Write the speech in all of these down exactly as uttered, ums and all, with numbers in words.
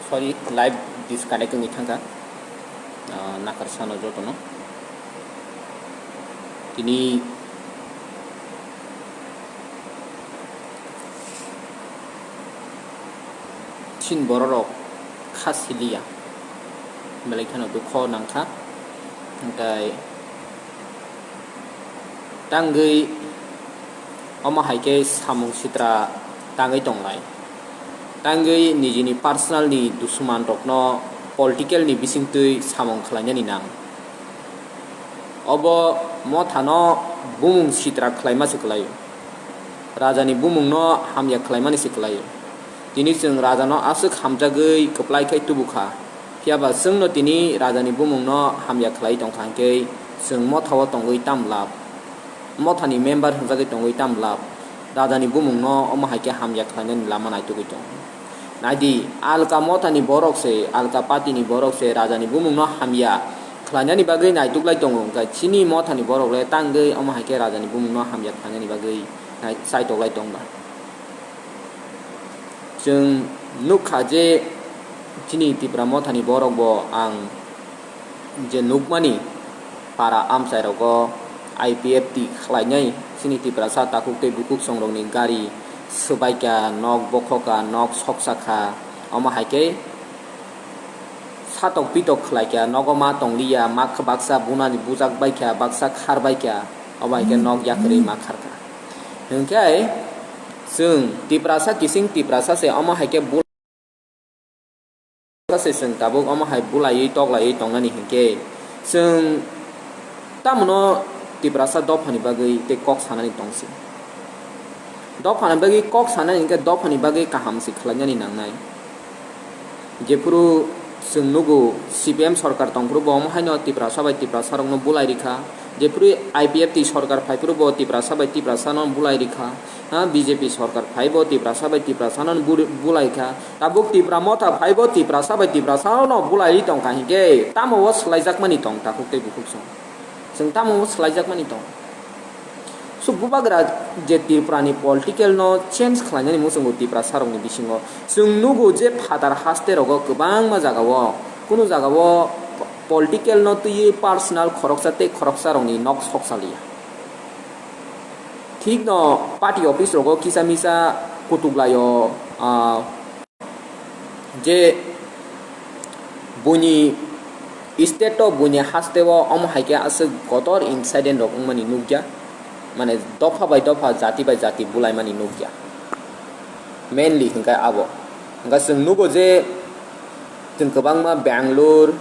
Sorry, live disconnect wngwi thangkha. Ah, nakar sano jotono. Tini Chin bororok kha siliya, belai kheno dukho nangkha. Hwnkhe tangwi omo hai khe samung sitra tangwi tonglai. Tangwi nijini personal ni dusuman rokno political ni bisingtwi samung khlainani nang. Obo mothano bumung sitra khlaima se kwlaio. Rajani bumungno hamya khlaimani se kwlaio. Tini chwng rajano aswk hamjagwi kwplai khai tubukha. Phiyaba chwngno tini rajani bumungno hamya khlai tongkha hwnkhe chwng mothao tongwi tam lab? Mothani member hwnjagwi tongwi tam lab? Rajani bumungno omo hai khe hamya khlainani lama naitugwi tongo. Naidi, alka mothani borok se, alka party ni borok se rajani bumungno hamya khlainani bagwi naituklai tongo, hwnkhe chini mothani borok le tangwi omo hai khe rajani bumungno hamya khlainani bagwi nai-, chaitoklai tong ba. Chwng nukha je chini Tipra mothani borok bo ang je nukmani para amchai rogo I P F T khlainai chini Tiprasa takhuk tei bukhuk songrokni gari swbaikha, nok bokhokha, nok soksakha, omo hai khe satok pitok khlaikha, nogo ma tongliya, ma baksa bunani bujak baikha, baksa khar baikha, omo hai khe nok yakarwi ma kharkha. Hwnkhe chwng Tiprasa kising Tiprasa se omo hai khe bul- se chwng tabuk omo hai bulaiwi toklaiwi tongnani hinkhe chwng tamono Tiprasa dophani bagwi tei kok sanani tongsi. Dophani bagwi kok sanani hinkhe dophani bagwi kaham se khlainani nangnai. Jephuru chwng nugo C P M sorkar tongphuru bo omo haino Tiprasa bai Tiprasa rokno bulai rikha. Jephuru I P F T sorkar phaiphuru bo Tiprasa bai Tiprasa no bulai rikha. Ha, B J P sorkar phaibo Tiprasa bai Tiprasa no buri-, bulai kha. Tabuk Tipra motha phaibo Tiprasa bai Tiprasa no bulai tongkha hinkhe tamo o swlaijakmani tong takhuk tei bukhuk song. Chwng tamo o swlaijakmani tong. So, bubagra je Tripura ni political no change khlainani muchungo Tiprasa rokni bisingo chwng nugo je phatar haste rogo kwbangma jagao, kunu jagao political no twiwi personal khoroksa tei khoroksa rokni nok sok saliya. Thik no party office rogo kisa misa kutuk laio, ah, je buini state o, buini haste o omo hai khe aswk kotor incident rok wngmani nukya, mane dopha bai dopha, jati bai jati bulaimani nukya, mainly hwnkhe abo. Hwnkhe chwng nugo je chwng kwbangma Bangalore,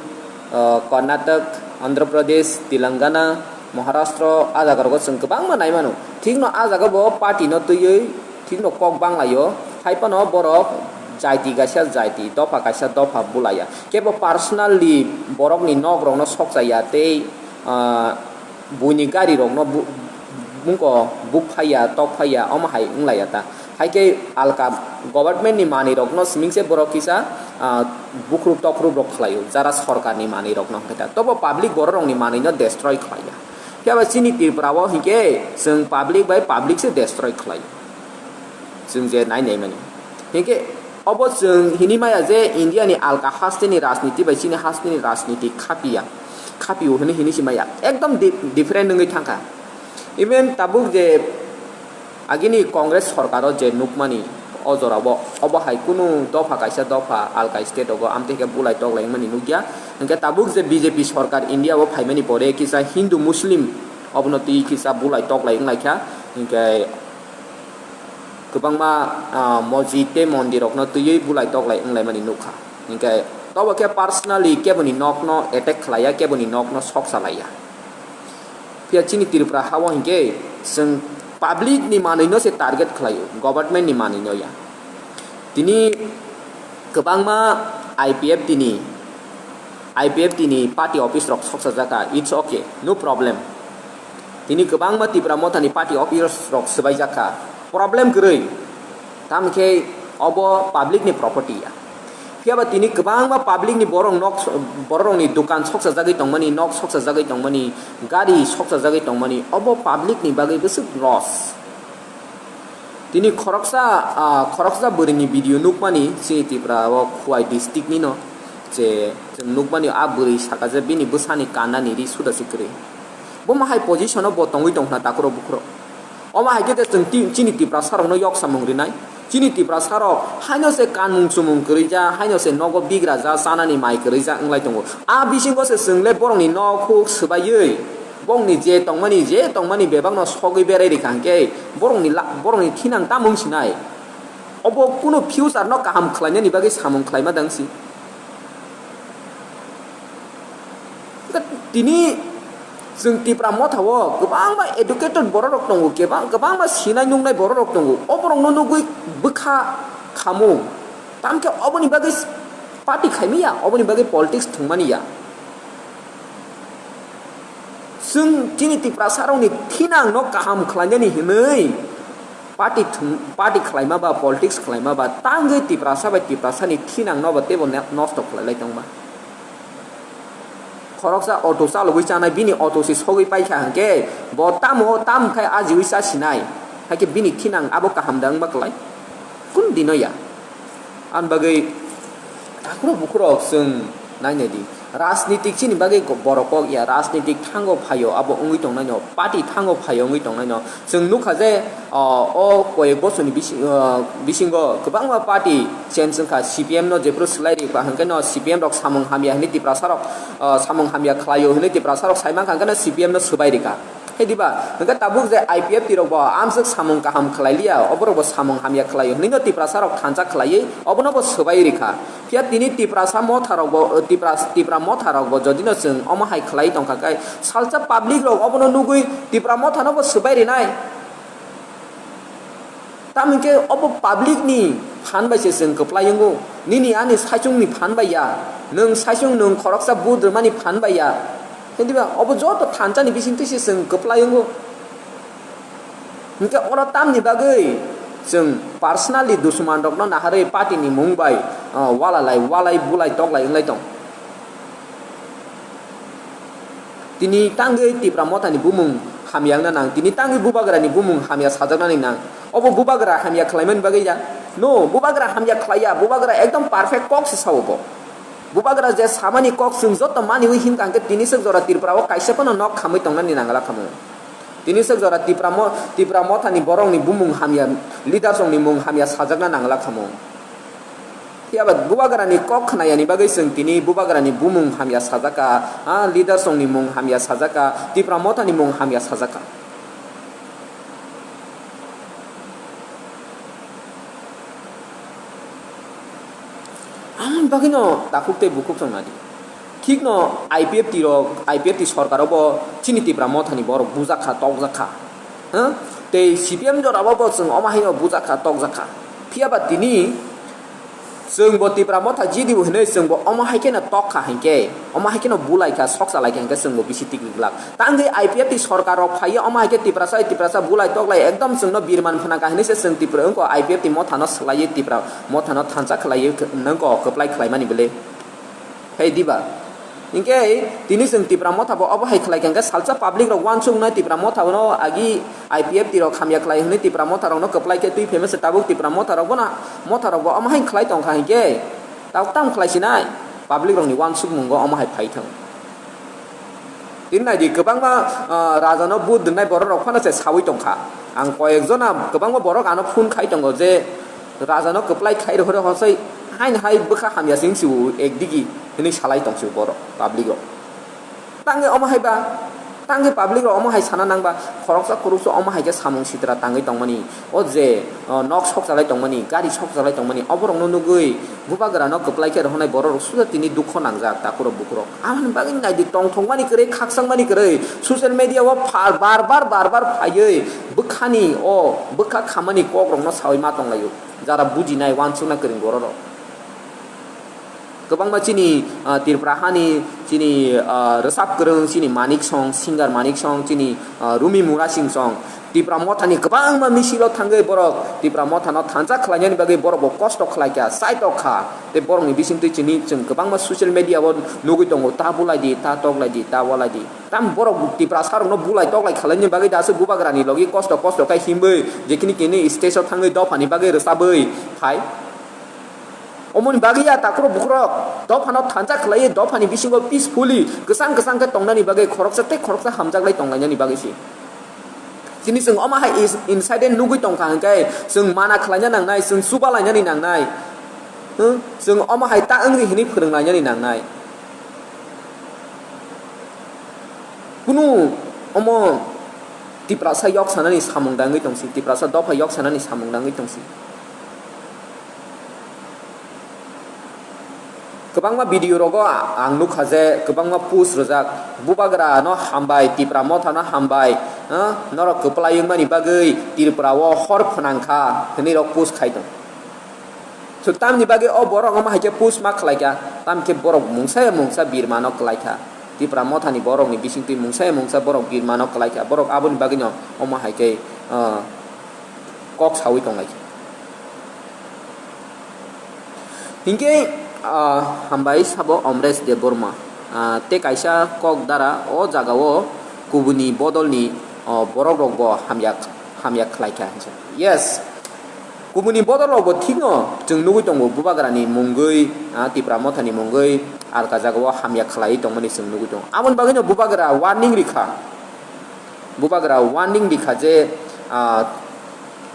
ah, Karnataka, Andhra Pradesh, Telangana, Maharashtra, ah jaga rogo chwng kwbangma nai mano. Thik no ah jaga bo party no twiwi thik no kok banglaio, hai phano borok jaiti kaisa jaiti, dopha kaisa dopha bulaiya. Kebo personally borokni nok rokno sokchaiya tei, ah, buini gari rokno bu-, bungko buk phaiya, tok phaiya, omo hai wng laiya ta. Hai khe alka government ni manwi rokno simi se borok kisa, ah, bukhrup tokhrup rok khlaio, jara sorkar ni manwi rokno hwnkhe ta. Tobo public borok rokni manwi no destroy khlaiya. Phiya ba chini Tripura o hinkhe chwng public bai public se destroy khlaio. Chwng je nai nai mani. Hinkhe obo chwng hini maya je India ni alka haste ni rajniti bai chini haste ni rajniti khapiya, khapio hini hini si maya. Ekdom di-, different wngwi thangkha. Even tabuk je agini Congress sorkar o je nukmani o jora o, obo hai kunu dopha kaisa dopha alka state rogo amtwi khe bulai toklai wngmani nukya. Hinkhe tabuk je B J P sorkar India o phaimani pore kisa Hindu Muslim obono twi kisa bulai toklai wnglaikha. Hinkhe kwbangma, ah, mosjid tei mondir rokno twiwi bulai toklai wnglaimani nukha. Hinkhe tobo khe personally keboni nokno attack khlaiya, keboni nokno soksa laiya. Phiya chini Tripura ha-o hinkhe chwng public ni manwi no se target khlaio, government ni manwi no ya. Tini kwbangma I P F T ni, I P F T ni party office rok soksa jaka, it's okay, no problem. Tini kwbangma Tipra Motha ni party office rok swbai jaka, problem kwrwi. Tamkhe obo public ni property ya. Phiya ba tini kwbangma public ni borok nok, borok rokni dukan soksa jagwi tongmani, nok soksa jagwi tongmani, gari soksa jagwi tongmani, obo public ni bagwi bwswk loss. Tini khoroksa, ah, khoroksa bwrwini video nukmani chini Tripura o Khowai district ni no, je chwng nukmani a bwrwi saka je bini bwsani kanani ri suda se kwrwi. Bo ma hai position o bo tongwi tong khna takhuro bukhuro. Omo hai khe chwng ti-, chini Tiprasa rokno yok samung rinai. Chini Tiprasa rok haino se kanmung chumung kwrwi ja, haino se nogo bigra ja, chanani mai kwrwi ja wnglai tongo. A bisingo se chwng le borokni nok huk swbaiwi, bongni je tongmani, je tongmani bebakno sogwi berai rikha hwnkhe borokni la-, borokni thinang tamo wng sinai. Obo kunu future no kaham khlainani bagwi samung khlaima dang si. Tini chwng Tipra motha o kwbangma educated borok rok tongo, kebang-, kwbangma sinai nuknai borok rok tongo. O borok no nugwi bwkha khamung. Tamkhe oboni bagwi party khaimaya, oboni bagwi politics thwngmani ya. Chwng chini Tiprasa rokni thinang no kaham khlainani hinwi party thwng, party khlaima ba, politics khlaima ba, tangwi Tiprasa bai Tiprasani thinang no bo teibo ne-, nosto khlailai tongma. Khoroksa auto chalogwi chanai, bini auto se sogwi paikha hwnkhe bo tamo, tam khai ajiwi chasinai, haikhe bini thinang abo kaham da wngma kwlai? Kun dino ya. Ani bagwi takhuro bukhurok chwng nainai di. Rajnitik chini bagwi ko-, borok kok ya, rajnitik thango phaio, abo wngwi tongnaino, party thango phaio wngwi tongnaino. Chwng nukha je, o, o koyek bosorni bisi-, o, bisingo kwbangma party change wngkha, C P M no jephru swlai ri ba hwnkhe no C P M rok samung hamya hinwi Tiprasa rok, o, samung hamya khlaio hinwi Tiprasa rok sai mankha hwnkhe no C P M no swbai rikha. Hai diba? Hwnkhe tabuk je I P F T rok bo amswk samung kaham khlai liya, oborok bo samung hamya khlaio hinwi no Tiprasa rok thansa khlaiwi obono bo swbai rikha. Phiya tini Tiprasa motha rok bo, Tipra, Tipra motha rok bo jodi no chwng omo hai khlai tongkha khe salsa public rok obono nugwi Tipra motha no bo swbai rinai. Tamo hwnkhe obo public ni phan bai se chwng kwplai wngo. Nini ani saichung ni phan bai ya. Nwng saichung nwng khoroksa vote rwmani phan bai ya. Hindiba obo joto thansa ni bising twi se chwng kwplai wngo. Hwnkhe oro tamni bagwi chwng personally dusuman rokno naharwi party ni mung bai, ah, walalai, walai bulai toklai wnglai tong. Tini tangwi Tipra mothani bumung hamya wngna nang, tini tangwi bubagrani bumung hamya sajaknani nang. Obo bubagra hamya khlaimani bagwi ya? No, bubagra hamya khlaiya, bubagra ekdom perfect kok se sao bo. Bubagra je samani kok chwng joto maniwi himkha hwnkhe tini swk jora Tripura o kaisa phano nok khamwi tongnani nangla khamu. Tini swk jora Tipra mo-, Tipra mothani borokni bumung hamya, leaders rokni mung hamya sajakna nangla khamu. Phiya ba bubagrani kok khnayani bagwi chwng tini bubagrani bumung hamya sajaka, ha, leaders rokni mung hamya sajaka, Tipra mothani mung hamya sajaka. Ang bagwino takhuk tei bukhuk chwng nadi. Thikno I P F T rok, I P F T sorkar obo chini Tipra mothani borok bujakha, tokjakha. Ha? Tei C P M jorabo bo chwng omo haino bujakha, tokjakha. Phiya ba tini chwng bo Tipra motha G D U hinwi chwng bo omo hai kheno tokkha hinkhe, omo hai kheno bulaikha, soksa laikha hinkhe chwng bo bisi tikri glak. Tangwi I P F T sorkar rok phaiwi omo hai khe Tiprasa, Tiprasa bulai toklai ekdom chwngno birman phana kha hinwi se chwng Tipra wngkha I P F T mothano swlaiwi Tipra mothano thansa khlaiwi nangkha kwplai khlaimani bwle. Hai diba? Hinkhe tini chwng Tipra motha bo obo hai khlai kha hinkhe salsa public rok uansuknai Tipra motha bono agi I P F T rok hamya khlai hwnwi Tipra motha rokno kwplai khe twi phaima se tabuk Tipra motha rok bono motha rok bo omo hai khlai tong kha hinkhe tabuk tamo khlai sinai public rokni uansukmungo omo hai phai thung. Tini nai di kwbangma, ah, raja no vote rwnai borok rok phano se sawi tong kha. Ang koyek jona kwbangma borok ano phone khai tongo je raja no kwplai khai rohor hosoi haino hai bwkha hamya sing si ekdigi hinwi salai tong si borok public o. Tangwi omo hai ba, tangwi public rok omo hai sana nang ba khoroksa khoroksa omo hai khe samung sitra tangwi tongmani. O je, o, nok sokjalai tongmani, gari sokjalai tongmani, oborokno nugwi bubagrano kwplai khe rohornai borok rok suda tini dukho nangjak, takhurok bukhurok. Aboni bagwi naidi tongthokmani kwrwi, khakchangmani kwrwi, social media o pha-, bar bar, bar bar phaiwi bwkhani o bwkha khamani kokrokno sawi ma tonglaio. Jara bujinai, uansukna kwrwng borok rok. Kwbangma chini, ah, Tripura hani chini, ah, rwchap kwrwng chini Manik Song, singer Manik Song, chini, ah, Rumi Mura Sing Song. Tipra Mothani kwbangma misilo thangwi borok Tipra Mothano thansa khlainani bagwi borok bo kosto khlai kha, chaitok kha. Tei borokni bisingtwi chini chwng kwbangma social media o nugwi tongo, ta bulai di, ta toklai di, ta walai di. Tam borok Tiprasa rokno bulai toklai khlainani bagwi da aswk bubagrani logi kosto kosto khe himwi jekhini kini stage o thangwi dophani bagwi rwchabwi phai. Omoni bagwi ya takhurok bukhurok dophano thansa khlaiwi dophani bisingo peacefully kwchang kwchang khe tongnani bagwi khoroksa tei khoroksa hamjaklai tonglainani bagwi se. Chini chwng omo hai is-, incident nugwi tongkha hwnkhe chwng mana khlaina nangnai, chwng chuba lainani nangnai. Hmm? Chwng omo hai ta wngdi hwnwi phwrwng lainani nangnai. Kunu omo Tiprasa yok sanani samung dangwi tongsi, Tiprasa dopha yok sanani samung dangwi tongsi. Kwbangma video rogo ang nukha je kwbangma post rwjak, "Bubagra no hambai, Tipra Motha no hambai, ha? Norok kwplai wngmani bagwi Tripura o hor phwnang kha," hwnwi rok post khai tong. So tamni bagwi o borok omo hai khe post ma khlai kha, tam khe borok mungsa ya mungsa birma no kwlai kha. Tipra Motha ni borok ni bisingtwi mungsa ya mungsa borok birma no kwlai kha. Borok aboni bagwi no omo hai khe, ah, kok sawi tong lai kha. Hinkhe, ah, hambai sabo Omresh Debbarma, ah, tei kaisa kok dara o jaga o kubuni bodol ni, oh, borok rok bo hamya, hamya khlai kha hinsa. Yes, kubuni bodol rok bo thik no chwng nugwi tongo, Bubagra ni mungwi, ah, Tipra Motha ni mungwi alka jaga o hamya khlai tongmani chwng nugwi tongo. Aboni bagwi no Bubagra warning rikha. Bubagra warning rikha je, ah,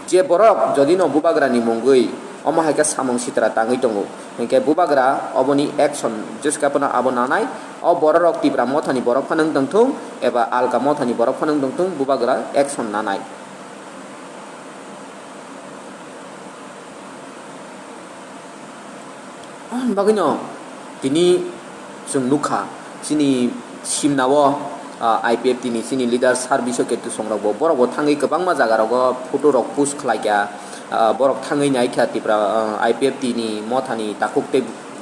je borok jodi no Bubagra ni mungwi omo hai khe samung sitra tangwi tongo, hinkhe Bubagra oboni action jeska phano abo nanai. O borok rok Tipra Motha ni borok phano wng tongthung eba alka Motha ni borok phano wng tongthung, Bubagra action nanai. Aboni bagwino tini chwng nukha, chini simnao, ah, I P F T ni chini leader Sir Biswaketu Songrok bo, borok bo thangwi kwbangma jaga rogo photo rok post khlai kha, ah, borok thangwi nai kha Tipra, ah, I P F T ni Motha ni takhuk tei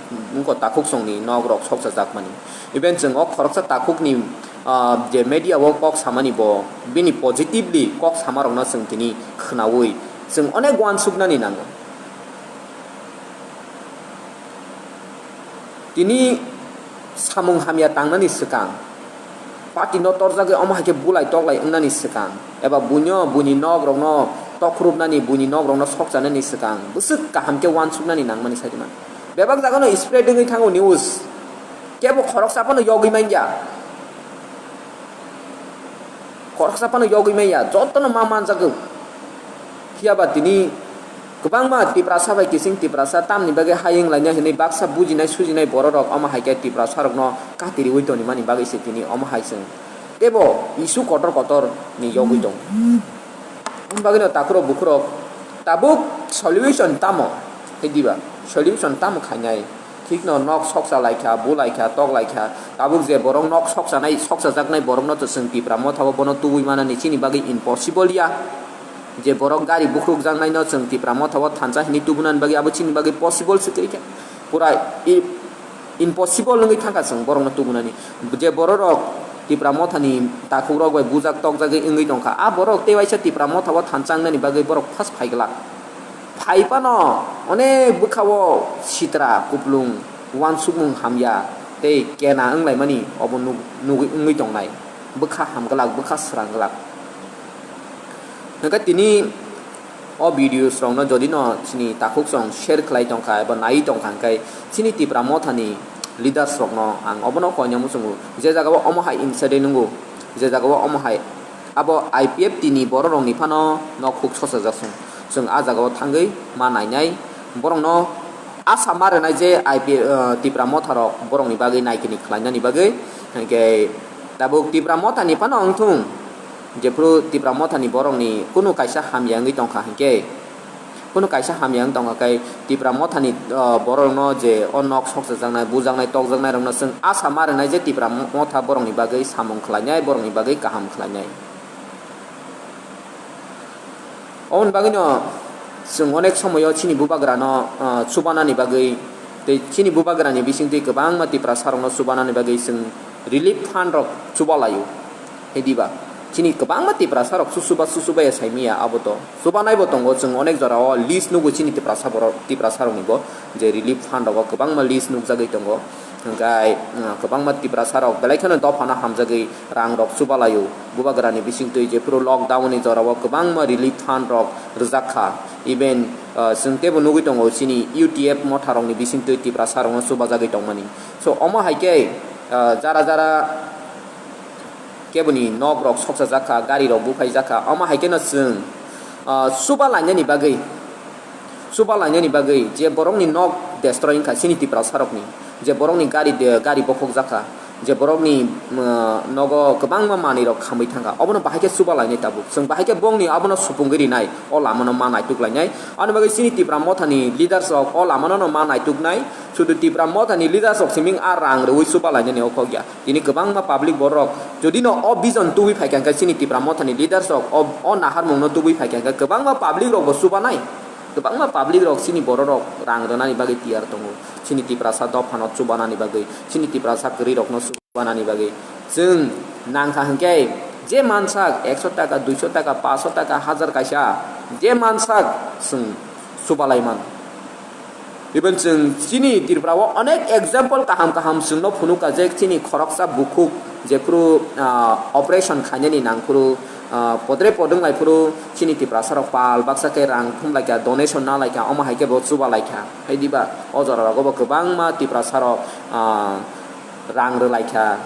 wngkha takhuk songni nok rok sokchajak mani. Even chwng o khoroksa takhuk ni, ah, je media o kok samani bo bini positively kok sama rokno chwng tini khwnaui chwng onek uansuknani nango. Tini samung hamya tangnani swkang, party no torjagwi omo hai khe bulai toklai wngnani swkang, eba buino buini nok rokno tokhorupnani, buini nok rokno sokchanani swkang bwswk kaham khe uansuknani nangmani sai mano. Bebak jagano spread wngwi thango news, kebo khoroksa phano yogwi manya. Khoroksa phano yogwi manya, jotono ma manjagw. Phiya ba tini kwbangma Tiprasa bai kising Tiprasa tamni bagwi hayung laina hinwi baksa bujinai sujinai borok rok omo hai khe Tiprasa rokno kati riwi tongmani bagwi se tini omo hai chwng teibo issue kotor kotor ni yogwi tongo. Aboni bagwino takhurok bukhurok tabuk solution tamo? Khe diba solution tamo khainai? Thikno nok sokcha lai kha, bu lai kha, tok lai kha. Tabuk je borok nok sokchanai, sokchajaknai borokno to chwng Tipra Motha o bono tubui manani chini bagwi impossible ya. Je borok gari bukrukjaknaino chwng Tipra Motha o thansa hinwi tubunani bagwi abo chini bagwi possible se twi kha. Pura i-, impossible wngwi thangkha chwng borokno tubunani. Je borok rok Tipra Mothani takhukrok bai bujak tokjagwi wngwi tongkha, a borok tei waisa Tipra Motha o thansa wngnani bagwi borok first phai glak. Phai phano onek bwkha o sitra kuplung, uansukmung hamya tei kena wnglaimani obo nuk-, nugwi wngwi tongnai. Bwkha ham glak, bwkha srang glak. Hwnkhe tini o videos rokno jodi no chini takhuk song share khlai tongkha eba nai tongkha, hwnkhe chini Tipra Mothani leaders rokno ang obono koina muchungo, je jaga o omo hai incident wngo, je jaga o omo hai abo I P F T ni borok rokni phano nok huk sochajak song. Chwng a jaga o thangwi ma nainai, borok no asa ma rwnai je I P, uh, Tipra Motha rok borok ni bagwi naikini khlainani bagwi, hwnkhe tabuk Tipra Motha ni phano wngthung, jephru Tipra Motha ni borok ni kunu kaisa hamya wngwi tongkha hwnkhe, kunu kaisa hamya wng tongkha khe Tipra Motha ni, uh, borok no je o nok sokchajaknai, bujaknai, tokjaknai rok no chwng asa ma rwnai je Tipra Motha borok ni bagwi samung khlainai, borok ni bagwi kaham khlainai. Oboni bagwino chwng onek somoyo chini bubagrano, ah, chubanani bagwi tei chini bubagrani bisingtwi kwbangma Tiprasarokno chubanani bagwi chwng relief fund rok chubalaio. Hediba Chini kwbangma Tiprasa rok susuba susuba ya saimiya abo to. Subanai bo tongo, chwng onek jora o list nugo chini Tiprasa borok, Tiprasa rokni bo je relief fund rogo kwbangma list nukjagwi tongo. Hwnkhe, uh, kwbangma Tiprasa rok belai kheno dophano hamjagwi rang rok chubalaio. Bubagrani bisingtwi jephuru lockdown ni jora o kwbangma relief fund rok rwjak kha. Even, uh, chwng teibo nugwi tongo chini U T F motha rokni bisingtwi Tiprasa rokno chubajagwi tongmani. So omo hai khe, uh, jara jara keboni nok rok soksajak kha, gari rok buphaijak kha, omo hai kheno chwng, ah, chuba lainani bagwi, chuba lainani bagwi je borokni nok destroy wngkha chini Tiprasa rokni, je borokni gari de, gari bokhokjak kha, je borokni, ah, nogo kwbangma manwi rok khamwi thangkha, obono bahai khe chuba lainai tabuk. Chwng bahai khe bongni abono supungwi rinai, o lamano ma naituk lainai. Ani bagwi chini Tipra mothani leaders rok o lamano no ma naituknai, sudu Tipra mothani leaders rok siming a rang rwui chuba lainani o khokya. Tini kwbangma public borok jodi no o vision tubui phaikha hwnkhe chini Tipra mothani leaders rok o, o naharmung no tubui phaikha hwnkhe kwbangma public rok bo chubanai, kwbangma public rok chini borok rok rang rwnani bagwi tiyar tongo, chini Tiprasa dophano chubanani bagwi, chini Tiprasa kwrwi rokno chubanani bagwi. Chwng nangkha hwnkhe je mansak ekso taka, duiso taka, paso taka, hajar kaisa, je mansak chwng chubalai mano. Even chwng chini Tripura o onek example kaham kaham chwngno phunukha je chini khoroksa bukhuk jephuru, ah, operation khainani nangphuru, ah, podre podwng laiphuru chini Tiprasa rok pal baksa khe rang thumlaikha, donation nalaikha, omo hai khe bo chuba laikha. Hai diba o jora rogo bo kwbangma Tiprasa rok, ah, rang rwlaikha.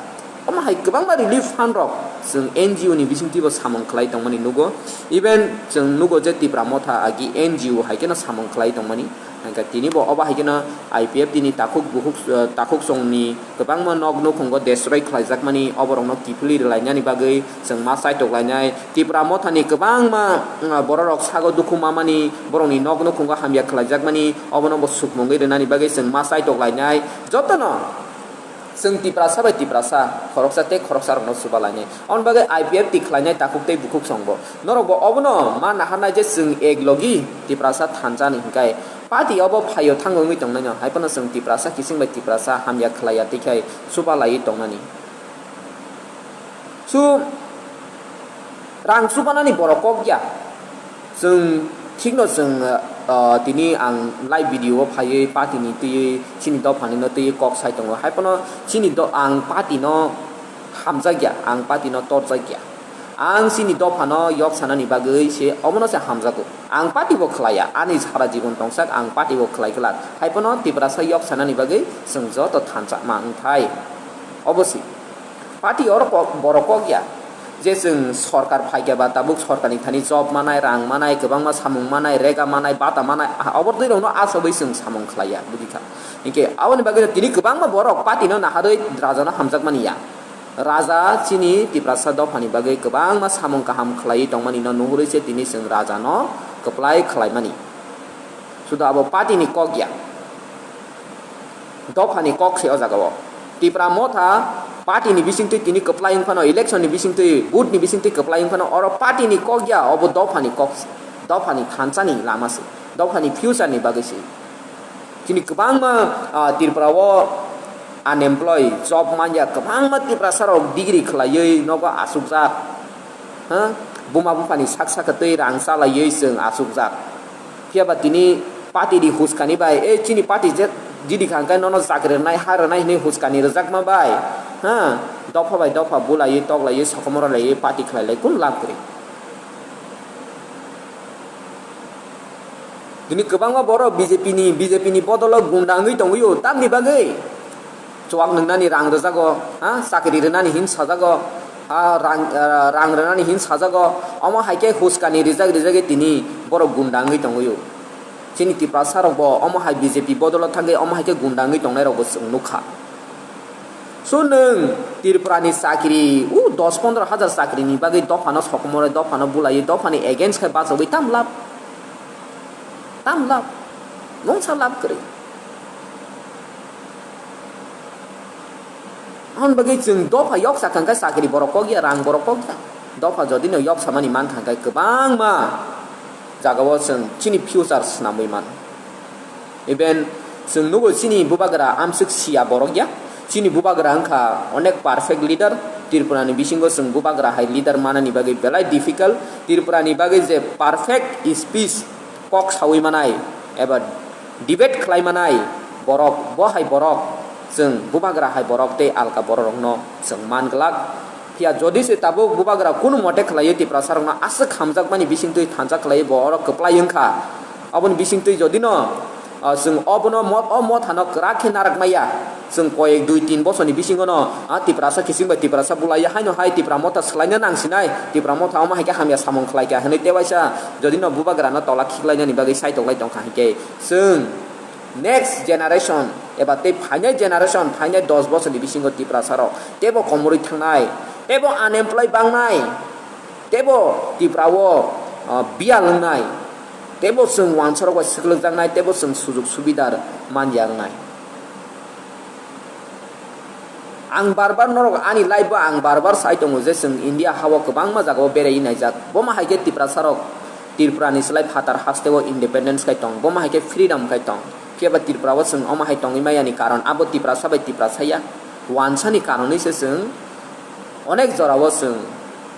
Omo hai kwbangma relief fund rok chwng N G O ni bisingtwi bo samung khlai tongmani nugo. Even chwng nugo je Tipra Motha agi N G O hai kheno samung khlai tongmani. Hwnkhe tini bo obo hai kheno I P F T ni takhuk bukhuk, eh, takhuk songni kwbangma nok nukhungo destroy khlaijakmani, oborokno kiphilwi rwlainani bagwi chwng ma chaitok lainai. Tipra Mothani kwbangma, mm, bororok sago dukhu mamani, borokni nok nukhungo hamya khlaijakmani, obono bo sukmungwi rwnani bagwi chwng ma chaitok lainai. Jotono chwng Tiprasa bai Tiprasa, khoroksa tei khoroksarokno chuba lainai. Aboni bagwi I P F T khlainai takhuk tei bukhuk songbo. Norokbo obono ma naharnai je chwng ek logi Tiprasa thansa ni hwnkhe party obo phaio thango wngwi tongnaino, hai phano chwng Tiprasa kiching bai Tiprasa hamya khlaiya twikhai chuba laiwi tongnani. So, rang chubanani borok kok ya. Chwng thikno chwng, ah, tini ang live video o phaiwi party ni twiwi chini dophani no twiwi kok sai tongo. Hai phano chini do-, ang party no hamjak ya, ang party no torjak ya. Ang chini dophano yok sanani bagwi se omono se hamjago. Ang party bo khlaiya, ani sara jibon tongsak ang party bo khlai glak. Hai phano Tiprasa yok sanani bagwi chwng joto thansa ma wngthai. Obo se. Party oro kok, borok kok ya. Je chwng sorkar phaikha ba tabuk sorkarni thani job manai, rang manai, kwbangma samung manai, rega manai, bata manai, ah, obo twi rokno asogwi chwng samung khlaiya, bujikha. Hinkhe aboni bagwi tini kwbangma borok party no naharwi rajano hamjakmani ya. Raja chini Tiprasa dophani bagwi kwbangma samung kaham khlaiwi tongmani no nuhurwi se tini chwng rajano kwplai khlaimani. Suda abo party ni kok ya. Dophani kok se o jaga o. Tipra Motha party ni bisingtwi tini kwplai wng phano, election ni bisingtwi, vote ni bisingtwi kwplai wng phano, oro party ni kok ya, obo dophani kok se. Dophani thansa ni lama se. Dophani future ni bagwi se. Chini kwbangma, ah, Tripura o unemployed, job manya kwbangma Tiprasa rok degree khlaiwi nogo achukjak. Ha? Buma buphani sak saka twi rang chalaiwi chwng achukjak. Phiya ba tini party ni huskani bai, "Eh, chini party je jidi kha hwnkhe nono chakri rwnai, ha rwnai," hwnwi huskani rwjakma bai, ha? Dopha bai dopha bulaiwi, toklaiwi, sokomoro laiwi party khlai lai kunu lab kwrwi. Tini kwbangma borok B J P ni, B J P ni bodolo gunda wngwi tongwi o, tamni bagwi? Chuwak nwngnani rang rwjago, ha, chakri rwnani hin sajago, ha, rang, ah, rang rwnani hin sajago, omo hai khe huskani rijak rijagwi tini borok gunda wngwi tongwi o. Chini Tiprasa rok bo omo hai B J P bodolo thangwi omo hai khe gunda wngwi tongnai rok bo chwng nukha. So nwng Tripura ni chakri, o dos pondro hajar chakri ni bagwi dophano sokomorwi, dophano bulaiwi, dophani against khe bachogwi tam lab? Tam lab? Mungsa lab kwrwi. Aboni bagwi chwng dopha yok sakha hwnkhe chakri borok kok ya, rang borok kok ya. Dopha jodi no yok samani mankha hwnkhe kwbangma jagao chwng chini future swnamwi mano. Even chwng nugo chini bubagra amswk siya borok ya. Chini bubagra wngkha onek perfect leader. Tripura ni bisingo chwng bubagra hai leader manani bagwi belai difficult. Tripura ni bagwi je perfect speech kok sawi manai eba debate khlai manai borok, bo hai borok chwng bubagra hai borok tei alka borok rokno chwng man glak. Phiya jodi se tabuk bubagra kunu mote khlaiwi Tiprasa rokno aswk hamjakmani bisingtwi thansa khlaiwi bo oro kwplai wngkha, aboni bisingtwi jodi no ah, chwng obono mo-, o mothano kwrak khe narak maya. Chwng koyek dui tin bosorni bisingono, ah, Tiprasa kiching bai Tiprasa bulaiya haino hai Tipra motha swlaina nangsinai, Tipra motha omo hai khe hamya samung khlai kha hwnwi tewaisa jodi no bubagrano tola khiklainani bagwi saitok lai tongkha hinkhe chwng next generation eba tei phainai generation, phainai dos bosorni bisingo Tiprasa rok teibo komorwi thangnai, teibo unemployed bangnai, teibo Tipra o, ah, biyal wngnai. Teibo chwng wansarok bai swklujaknai, teibo chwng sujuk subidar manya wngnai. Ang bar bar norok ani live o ang bar bar sai tongo je chwng India ha o kwbangma jaga o berai naijak. Bomo hai khe Tiprasa rok Tripura ni slai phatar haste o independence khai tong, bomo hai khe freedom khai tong. Phiya ba Tripura o chwng omo hai tongwi maya ni karon abo Tiprasa bai Tiprasa ya. Wansani karonwi se chwng onek jora o chwng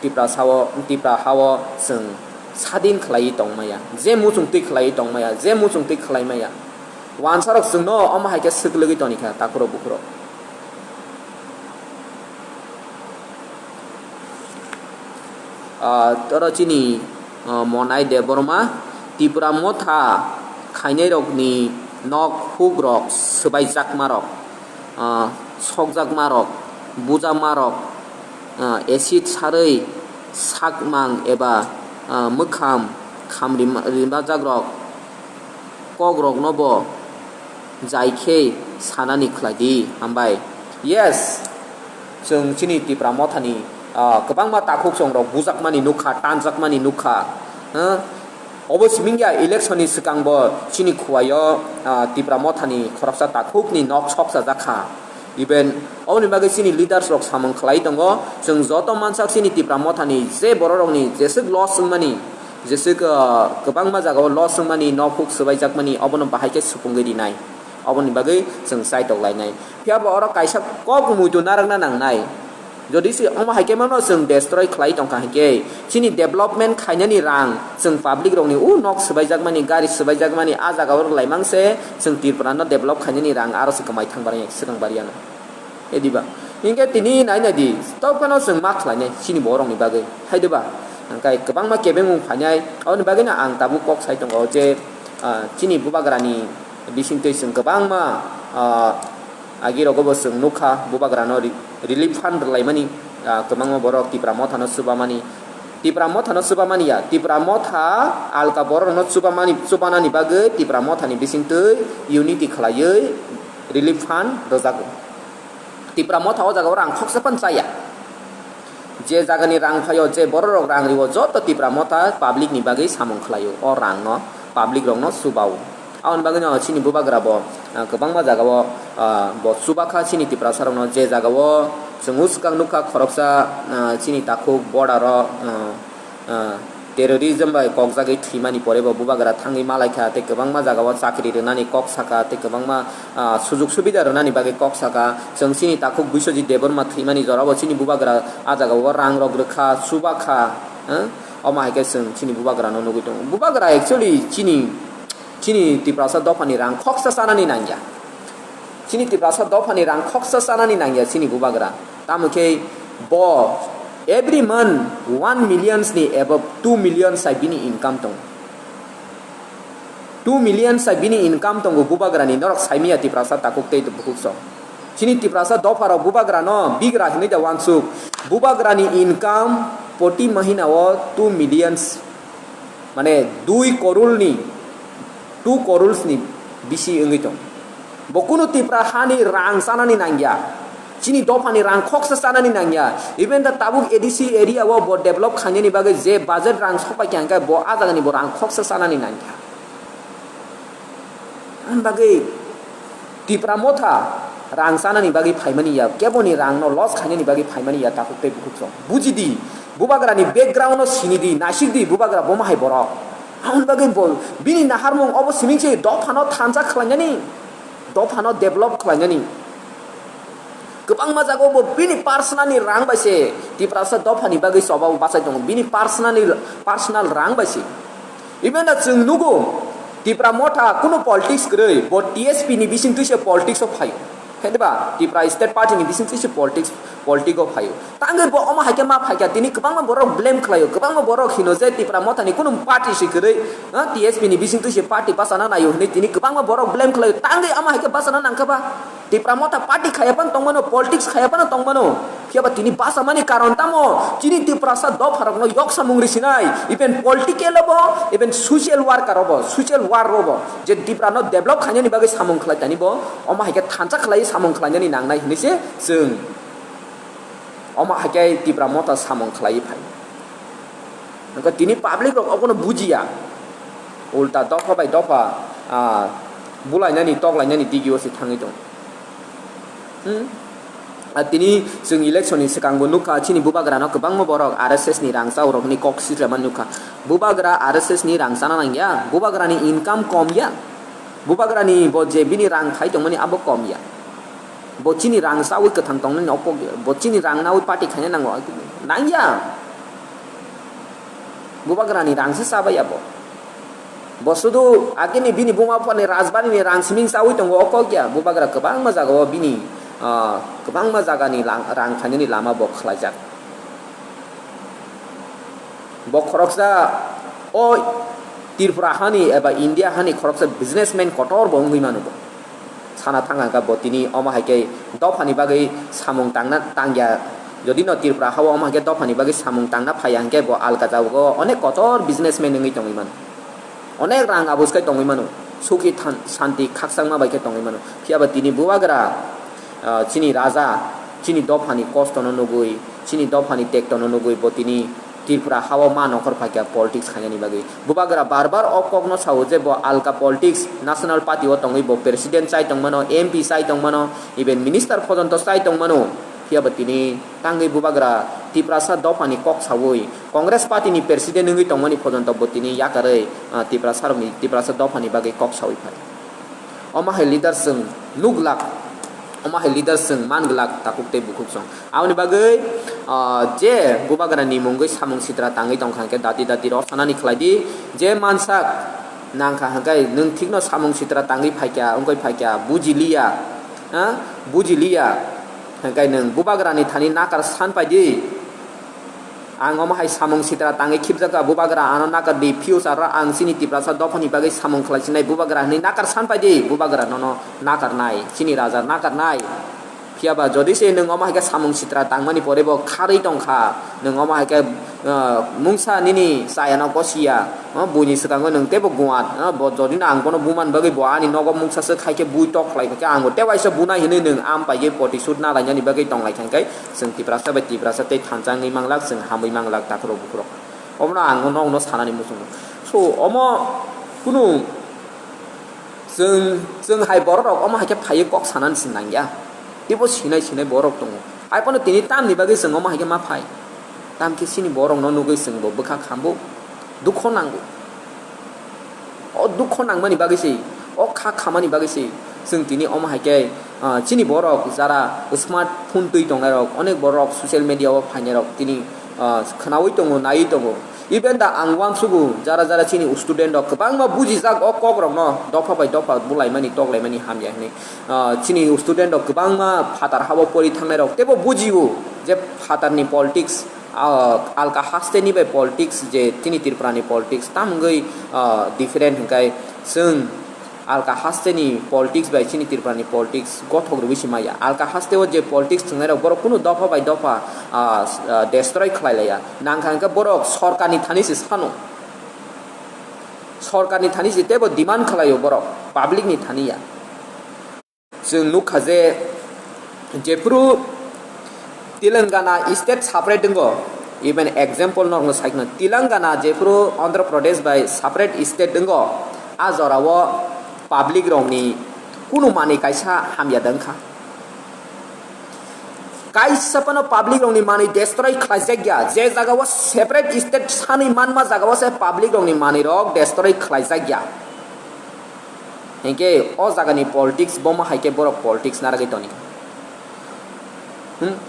Tiprasa o, Tipra ha o chwng sadin khlaiwi tongmaya, je muchung twi khlaiwi tongmaya, je muchung twi khlai maya. Wansarok chwngno omo hai khe swklwgwi toni kha takhurok bukhurok. Ah, toro chini, ah, Monai Debbarma, Tipra motha khainairokni nok hukrok swbaijakmarok, ah, sokjakmarok, bujamarok, ah, acid sarwi sakmang eba, ah, mwkham khamrima-, rimajakrok kokrokno bo jai khe sanani khlai di, hambai. Yes, chwng chini Tipra mothani, ah, kwbangma takhuk chongrok bujakmani nukha, tanjakmani nukha. Huh? Obo simingya election ni swkang bo chini khuaio, ah, Tipra mothani khoroksa takhukni nok soksa jakha. Even oboni bagwi chini leaders rok samung khlai tongo, chwng joto mansak chini Tipra mothani je bororokni jeswk loss wngmani, jeswk, ah, kwbangma jagao loss wngmani, nok huk swbaijakmani, obono bahai khe supungwi rinai. Oboni bagwi chwng chaitok lainai. Phiya bo oro kaisa kok muitu narwkna nangnai. Jodi se omo hai khe mano chwng destroy khlai tongkha hinkhe, chini development khainani rang, chwng public rokni o nok swbaijakmani, gari swbaijakmani, a jaga o rwlaimang se chwng Tripura no develop khainani rang aro se kwmai thang bari, swkang bari ano. Ediba. Hinkhe tini nai nai di, tobokhe no chwng ma khlainai chini borokni bagwi. Hai diba? Hwnkhe kwbangma kebengmung phainai, aboni bagwino ang tabuk kok sai tongo je, ah, chini bubagrani bisingtwi chwng kwbangma, ah, agirogo bo chwng nukha bubagrano ri-, relief fund rwlaimani, ah, kwbangma borok Tipra mothano chubamani. Tipra mothano chubamani ya, Tipra motha alka borokno chubamani, chubanani bagwi Tipra mothani bisingtwi unity khlaiwi relief fund rwjago. Tipra motha o jaga o rang khoksa phan chaya. Je jagani rang phaio, je bororok rang rio, joto Tipra motha public ni bagwi samung khlaio. O rang no public rokno chubao. Aboni bagwi no chini bubagra bo, ah, kwbangma jaga o, ah, bo chubakha chini Tiprasa rokno. Je jaga o chwng swkang nukha khoroksa, ah, chini takhuk border o, ah, ah, terrorism bai kokjagwi thwimani pore bo bubagra thangwi malaikha tei kwbangma jagao chakri rwnani kok saka tei kwbangma, ah, sujuk subida rwnani bagwi kok saka. Chwng chini takhuk Biswajit Debbarma thwimani jorao chini bubagra a jagao rang rok rwkha, chubakha, eh? Omo hai khe chwng chini bubagrano nugwi tongo. Bubagra actually chini, chini Tiprasa dophani rang khoksa chanani nangya. Chini Tiprasa dophani rang khoksa chanani nangya chini bubagra. Tamo khe bo every month one millions ni above two million sai bini income tongo. Two million sai bini income tongo bubagrani, norok saimiya Tiprasa takhuk tei bukhuk song. Chini Tiprasa dopharok bubagrano bigra hinwi da wansuk. Bubagrani income proti mahina o two millions. Mane dui korul ni, two koruls ni bisi wngwi tong. Bo kunu Tipra hani rang chanani nangya. Chini dophani rang khoksa chanani nangya. Even the tabuk A D C area o bo develop khainani bagwi je budget rang sopai kha hwnkhe bo a jagani bo rang khoksa chanani nangya. Ani bagwi Tipra motha rang chanani bagwi phaimani ya, keboni rang no loss khainani bagwi phaimani ya, takhuk tei bukhuk song. Buji di, bubagra ni background no sini di, naisik di, bubagra bo ma hai borok. Aboni bagwi bo, bini naharmung obo siming se dopha no thansa khlainani, dopha no develop khlainani. Kwbangma jagao bo bini personal ni rang bai se Tiprasa dophani bagwi choba bachai tongo, bini personal ni, personal rang bai se. Even da chwng nugo, Tipra Motha kunu politics kwrwi, bo T S P ni bisingtwi se politics o phaio. Khe diba? Tipra State Party ni bisingtwi se politics, politics o phaio. Tangwi bo omo hai khe ma phaikha, tini kwbangma borok blame khlaio, kwbangma borok hino je Tipra Motha ni kunu party se kwrwi, ha, T S P ni bisingtwi se party bachana naio hinwi tini kwbangma borok blame khlaio. Tangwi omo hai khe bachana nangkha ba? Tipra Motha party khaya phano tongmano, politics khaya phano tongmano. Phiya ba tini bachamani karon tamo? Chini Tiprasa dopharokno yok samung risinai, even political obo, even social worker obo, social work obo, je Tiprano develop khainani bagwi samung khlai tani bo, omo hai khe thansa khlai samung khlainani nangnai hinwi se chwng omo hai khe Tipra Motha samung khlai phai. Hwnkhe tini public rok obono bujiya, ulta dopha bai dopha, ah, bulainani toklainani digio se thangwi tongo. Hmm? Ah, tini chwng election ni swkang bo nukha, chini bubagrano kwbangma borok R S S ni rang chawi rok hinwi kok sitrama nukha. Bubagra R S S ni rang chana nangya, bubagrani income kom ya, bubagrani bo je bini rang khai tongmani abo kom ya. Bo chini rang chawi kwthang tongnani okok ya, bo chini rang nawi party khaina nango, nangya. Bubagrani rang se chabaiya bo. Bo sudu agini bini buma buphani rajbari ni rang siming chawi tongo, o kok ya. Bubagra kwbangma jagao bini, ah, kwbangma jagani lang-, rang khainani lama bo khlaijak. Bo khoroksa o Tripura hani eba India hani khoroksa businessman kotor bo wngwi mano bo. Sana thang hwnkha bo tini omo hai khe dophani bagwi samung tangna tangya. Jodi no Tripura hao omo hai khe dophani bagwi samung tangna phaiya hwnkhe bo alka jagao onek kotor businessman wngwi tongwi mano. Onek rang abus khe tongwi mano. Sukhi than-, santi khakchangma bai khe tongwi mano. Phiya ba tini bubagra, ah, chini raja, chini dophani kosto no nugwi, chini dophani tekto no nugwi bo tini Tripura hao ma nokhor phaikha politics khainani bagwi. Bubagra bar bar o kokno sao je bo alka politics, national party o tongwi bo president chai tongmano, M P chai tongmano, even minister pojonto chai tongmano. Phiya bo tini tangwi bubagra Tiprasa dophani kok saui, Congress party ni president wngwi tongmani pojonto bo tini yakarwi, ah, Tiprasa rokni, Tiprasa dophani bagwi kok saui phai. Omo hai leader chwng nuglak, omo hai leader chwng manglak takhuk tei bukhuk chwng. Aboni bagwi, ah, je bubagra ni mungwi samung sitra tangwi tongkha hwnkhe dati dati rw sanani khlai di, je mansak nangkha hwnkhe nwng thikno samung sitra tangwi phaikha, wngwi phaikha, buji liya, ha? Buji liya hwnkhe nwng bubagra ni thani nakar san pai di. Ang omo hai samung sitra tangwi khibjakha, bubagra ano nakar di, future o ang chini Tiprasa dophani bagwi samung khlai sinai, bubagra hinwi nakar san pai di, bubagra nono nakar nai, chini raja nakar nai. Phiya ba jodi se nwng omo hai khe samung sitra tangmani pore bo kharwi tongkha, nwng omo hai khe, ah, mungsa nini chayano gosiya, ah, buini swkango nwng teibo guat, ah, bo jodi no ang bono buman bagwi bo ani nogo mungsa swk hai khe bui tok khlai kha khe ang bo tei waisa bunai hinwi nwng am paigwi poti sut na lainani bagwi tong lai kha hwnkhe, chwng Tiprasa bai Tiprasa tei thansa wngwi manglak, chwng hamwi manglak takhurok bukhurok. Omono ang nokno sanani muchungo. So, omo kunu chwng, chwng hai borok rok omo hai khe phaiwi kok sanani se nangya. Teibo sinai sinai borok tongo. Hai phano tini tamni bagwi chwng omo hai khe ma phai. Tamkhe chini borokno nugwi chwngbo bwkha khambo dukho nango. O dukho nangmani bagwi se, o kha khamani bagwi se, chwng tini omo hai khe, ah, chini borok jara smartphone twi tongnai rok, onek borok social media o phainai rok tini, ah, khwnaui tongo, naiwi tongo. Even da ang uansugo jara jara chini student rok kwbangma bujijak o kok rokno dopha bai dopha bulaimani toklaimani hamya hinwi. Ah, chini student rok kwbangma phatar habo pori thangnai rok teibo bujio je phatarni politics, ah, alka hasteni bai politics je chini Tripurani politics tam wngwi, ah, different hwnkhe chwng alka hasteni politics bai chini Tripurani politics gothok rwui se maya. Alka hasteo je politics thwngnairok borok kunu dopha bai dopha, ah, ah, destroy khlai laiya. Nangkha hwnkhe borok sorkarni thani se sano. Sorkarni thani se teibo demand khlaio borok, publicni thani ya. Chwng nukha je, jephru Telangana state separate wngo, even example norokno saikno, Telangana jephru Andhra Pradesh bai separate state wngo, a jorao public rokni kunu manwi kaisa hamya da wngkha. Kaisa phano public rokni manwi destroy khlaijak ya, je jagao separate state sanwi manma jagao se public rokni manwi rok destroy khlaijak ya. Hinkhe o jagani politics bomo hai khe borok politics narwgwi toni.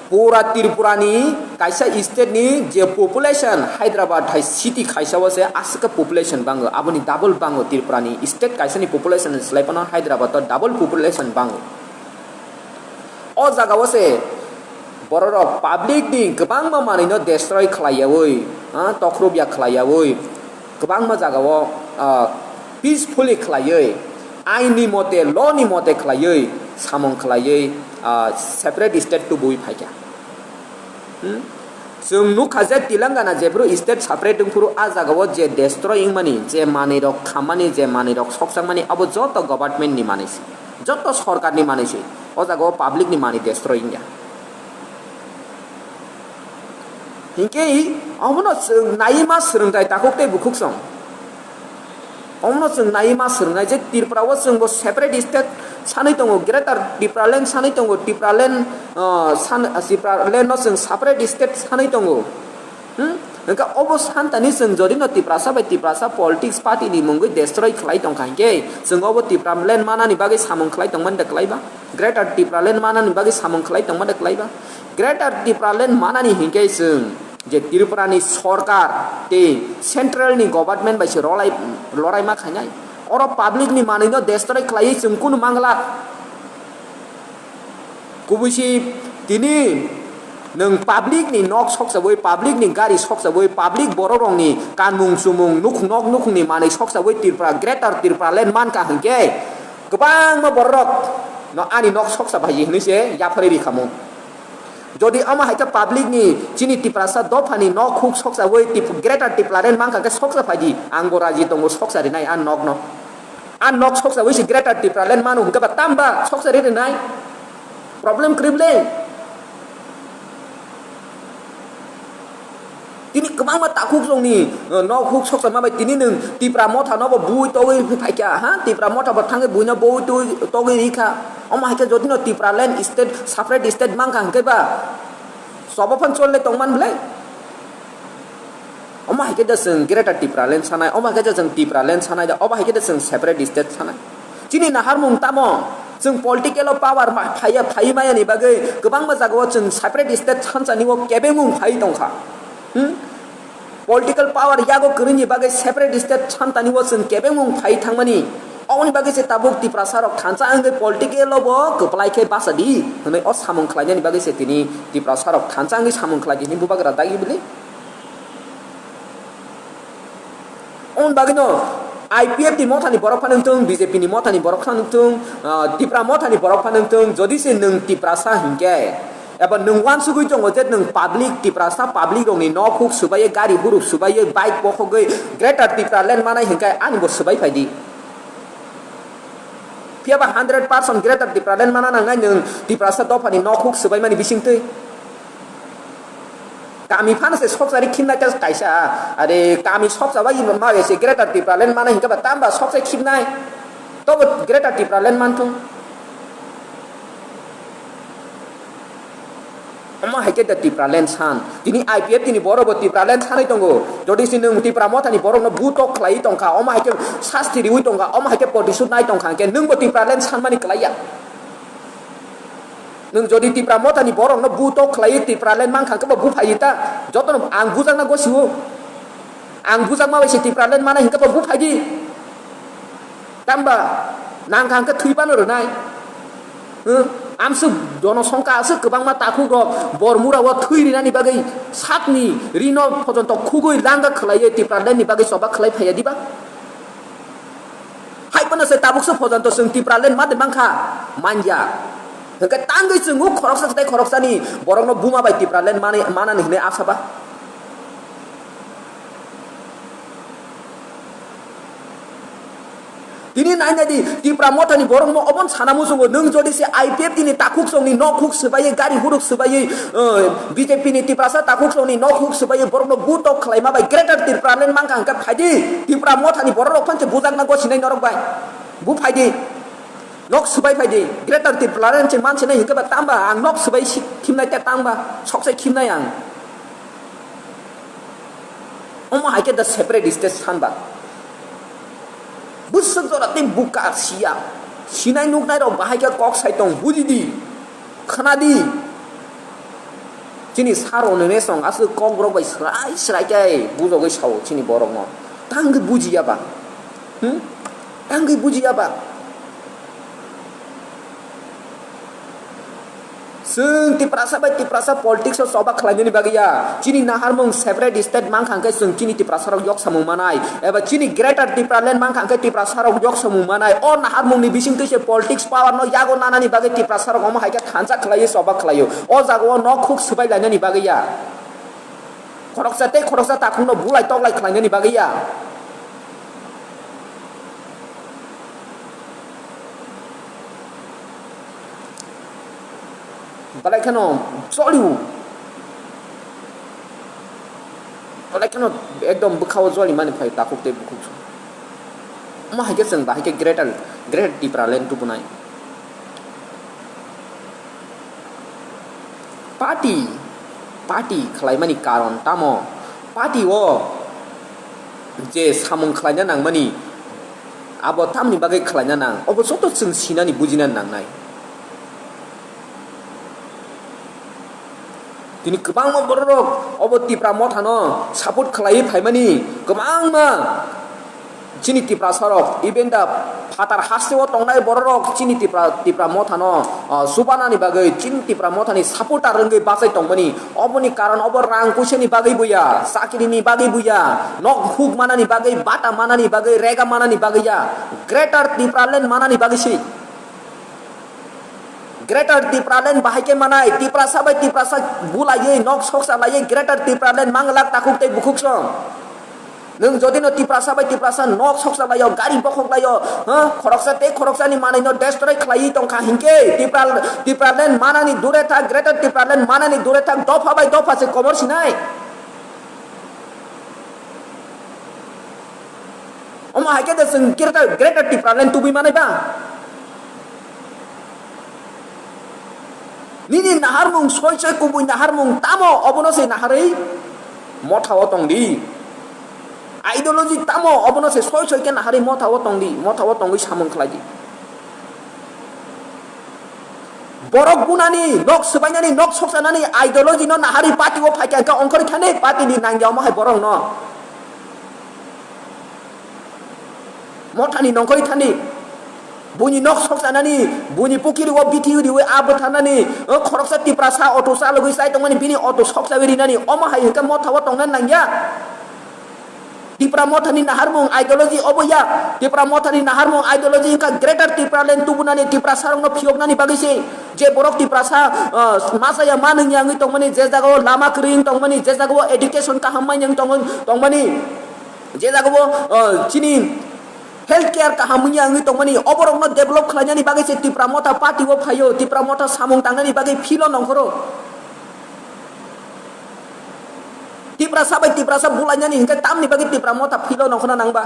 Pura Tripura ni kaisa state ni je population Hyderabad hai city kaisa o se aswk population bango, aboni double bango Tripura ni state kaisa ni population ni slai phano Hyderabad o double population bango. O jaga o se bororok public ni kwbangma manwi no destroy khlaiyawi, ha, tokrubya khlaiyawi, kwbangma jaga o, ah, peacefully khlaiwi, ain ni mote, law ni mote khlaiwi, samung khlaiwi, ah, separate state tubui phaikha. Hmm? Chwng nukha je Telangana jephru state separate wngphuru a jaga o je destroy wngmani, je manwi rok khammani, je manwi rok sokjakmani, abo joto government ni manwi se, joto sorkar ni manwi se. O jaga o public ni manwi destroy wngya. Hinkhe omono chwng naiwi ma swrwngthai takhuk tei bukhuk song. Omono chwng naiwi ma swrwngnai je Tripura o chwngbo separate state sanwi tongo, Greater Tipraland sanwi tongo, Tipraland, ah, san-, Tipraland no chwng separate state sanwi tongo. Hmm? Hwnkhe obo santani chwng jodi no Tiprasa bai Tiprasa politics party ni mungwi destroy khlai tongkha hinkhe chwng obo Tipraland manani bagwi samung khlai tongmani da kwlaiba? Greater Tipraland manani bagwi samung khlai tongmani da kwlaiba? Greater Tipraland manani hinkhe chwng je Tripura ni sorkar tei central ni government bai se rolai, lorai ma khainai. Oro public ni manwi no destroy khlaiwi chwng kunu mangla. Kubui si tini nwng public ni nok soksawi, public ni gari soksawi, public borok rok ni kanmung chumung nukhung nok nukhung ni manwi soksawi Tripura, Greater Tripura land mankha hinkhe kwbangma borok no ani nok soksa bai hinwi se yapharwi rikhamu. Jodi omo hai khe public ni chini Tiprasa dopha ni nok huk soksawi Tip-, Greater Tipraland mankha khe soksa phaidi, ang bo raji tongo soksa rinai a nok no. A nok soksawi se Greater Tipraland manu hwnkhe ba tamba soksa ri rinai. Problem kwrwi ble. Tini kwbangma takhuk rokni, eh, nok huk soksa ma bai tini nwng Tipra motha no bo bui togwi phaikha ha, Tipra motha bo thangwi buino bui togwi, togwi rikha. Omo hai khe jotino Tipraland state, separate state mankha hinkhe ba sobo phan chole tongman ble. Omo hai khe da chwng Greater Tipraland sanai, omo hai khe da chwng Tipraland sanai da, omo hai khe da chwng separate state sanai. Chini naharmung tamo? Chwng political o power ma-, phaiya, phaiwi maya ni bagwi kwbangma jaga o chwng separate state sanchani o kebengmung phaiwi tongkha. Hmm? Political power yago kwrwini bagwi separate state santani o chwng kebengmung phaiwi thangmani. Oboni bagwi se tabuk Tiprasa rok thansa wngwi political o bo kwplai khe basa di hwnwi o samung khlainani bagwi se tini Tiprasa rok thansa wngwi samung khlai di hwnwi bubagra dagi bili. Oboni bagwino I P F ni mothani borok phano wngthung, B J P ni mothani borok phano wngthung, ah, Tipra mothani borok phano wngthung, jodi se nwng Tiprasa hinkhe, eba nwng uansugwi tongo je nwng public, Tiprasa public rokni nok huk swbaiwi, gari huruk swbaiwi, bike bokhogwi Greater Tipraland manai hinkhe ani bo swbai phaidi. Phiyaba hundred percent Greater Tipraland mana nangnai nwng Tiprasa dophani nok huk swbaimani bisingtwi. Kami phano se sokjari khimnai ta kaisa, are kami sokjabai ma se Greater Tipraland mana hinkhe ba tamba sokjai khimnai. Tobo Greater Tipraland manthung. Omo hai khe da Tipraland san. Tini I P F tini borok bo Tipraland sanwi tongo. Jodi se nwng Tipra mothani borokno butok khlaiwi tongkha, omo hai khe sasti riwi tongkha, omo hai khe protisud nai tongkha, hwnkhe nwngbo Tipraland sanmani kwlaiya. Nwng jodi Tipra mothani borokno butok khlaiwi Tipraland mankha, hwnkhe bo buphaiwi ta? Jotono ang bujakna gosio. Ang bujakma bai se Tipraland manai hwnkhe bo buphaidi. Tamba nangkha hwnkhe thwi phano rwnai. Hwng, amswk jonosongkha aswk kwbangma takhuk rok Bormura o thwi rinani bagwi sakni rino pojonto khugwi langga khwlaiwi Tipraland ni bagwi choba khwlai phaiya diba? Hai phano se tabuk se pojonto chwng Tipraland ma de mankha, manya. Hwnkhe tangwi chwng o khoroksa tei khoroksani borokno buma bai Tipraland mani, manani hwnwi asa ba? Tini nainai di, Tipra mothani borokno obon sana muchungo, nwng jodi se I P F T ni takhuk songni nok huk swbaiwi, gari huruk swbaiwi, eh, B J P ni Tiprasa takhuk songni nok huk swbaiwi borokno butok khlaima bai Greater Tipraland mankha hwnkhe phaidi, Tipra mothani borok rok phan se bujakna gosinai norok bai. Bu phaidi. Nok swbai phaidi. Greater Tipraland se mansinai hwnkhe ba tamba ang nok swbai si-, khimnai ta tamba. Sok se khimnai ang. Omo hai khe da separate state sanba. Bwswk jora tei buka siya. Sinai nuknai rok bahai khe kok sai tong, buji di, khna di. Chini sar onene song aswk kokborok bai srai srai khe bujogwi sao chini borokno. Tangwi bujiya ba? Hmm? Tangwi bujiya ba? Chwng Tiprasa bai Tiprasa politics o choba khlainani bagwi ya. Chini naharmung separate state mankha hwnkhe chwng chini Tiprasa rok yok samung manai. Eba chini Greater Tipraland mankha hwnkhe Tiprasa rok yok samung manai. O naharmung ni bising twi se politics power no yago nanani bagwi Tiprasa rok omo hai khe thansa khlaiwi choba khlaio. O jaga o nok khuk swbai lainani bagwi ya. Khoroksa tei khoroksa takhuk no bulai toklai khlainani bagwi ya. Belai kheno joliu. Belai kheno ekdom bwkhao joli mani phai takhuk tei bukhuk. Omo hai khe chwng bahai khe greater, greater Tipraland tubunai. Party, party khlaimani karon tamo? Party o je samung khlaina nangmani, abo tamni bagwi khlaina nang, obo joto chwng sinani bujina nangnai. Tini kwbangma bororok obo Tipra Mothano support khlaiwi phaimani, kwbangma chini Tiprasa rok, even the phatar haste o tongnai bororok chini Tipra, Tipra Mothano, ah, subanani bagwi, chini Tipra Mothani supporter wngwi bachai tongmani. Oboni karon obo rang puisani bagwi buya, chakrini bagwi buya, nok huk manani bagwi, bata manani bagwi, rega manani bagwi ya, Greater Tipraland manani bagwi si. Greater Tipraland bahai khe manai, Tiprasa bai Tiprasa bulaiwi, nok soksa laiwi Greater Tipraland manglak takhuk tei bukhuk song. Nwng jodi no Tiprasa bai Tiprasa nok soksa laio, gari bokhok laio, ha, khoroksa tei khoroksani manwi no destroy khlaiwi tongkha hinkhe Tipra, Tipraland manani dure thak, Greater Tipraland manani dure thak, dopha bai dopha se komor sinai. Omo hai khe de chwng Greater, Greater Tipraland tubui manai ba? Nini naharmung soi soi kubui naharmung tamo obono se naharwi motha o tong di. Ideology tamo obono se soi soi khe naharwi motha o tong di, motha o tongwi samung khlai di. Borok bunani, nok swbainani, nok soksanani ideology no naharwi party o phaikha hwnkhe ongkhorwi thani party ni nangya omo hai borok no. Mothani nongkhorwi thani. Buini nok soksanani, buini pukiri o bithi riwi a bwtharnani, o khoroksa Tiprasa auto chalogwi chai tongmani bini auto soksawi rinani, omo hai hwnkhe motha o tongna nangya. Tipra Mothani naharmung ideology obo ya. Tipra Mothani naharmung ideology wngkha Greater Tipraland tubunani Tiprasa rokno phiyoknani bagwi se. Je borok Tiprasa, ah, machaya ma nungya wngwi tongmani, je jagao lama kwrwi wng tongmani, je jagao education kaham manya wng tongmani, je jagao, ah, chini health care kaham wngya wngwi tongmani, oborokno develop khlainani bagwi se Tipra Motha party o phaio, Tipra Motha samung tangnani bagwi philo nongkhoro. Tiprasa bai Tiprasa bulainani hinkhe tamni bagwi Tipra Motha philo nongkhorna nangba.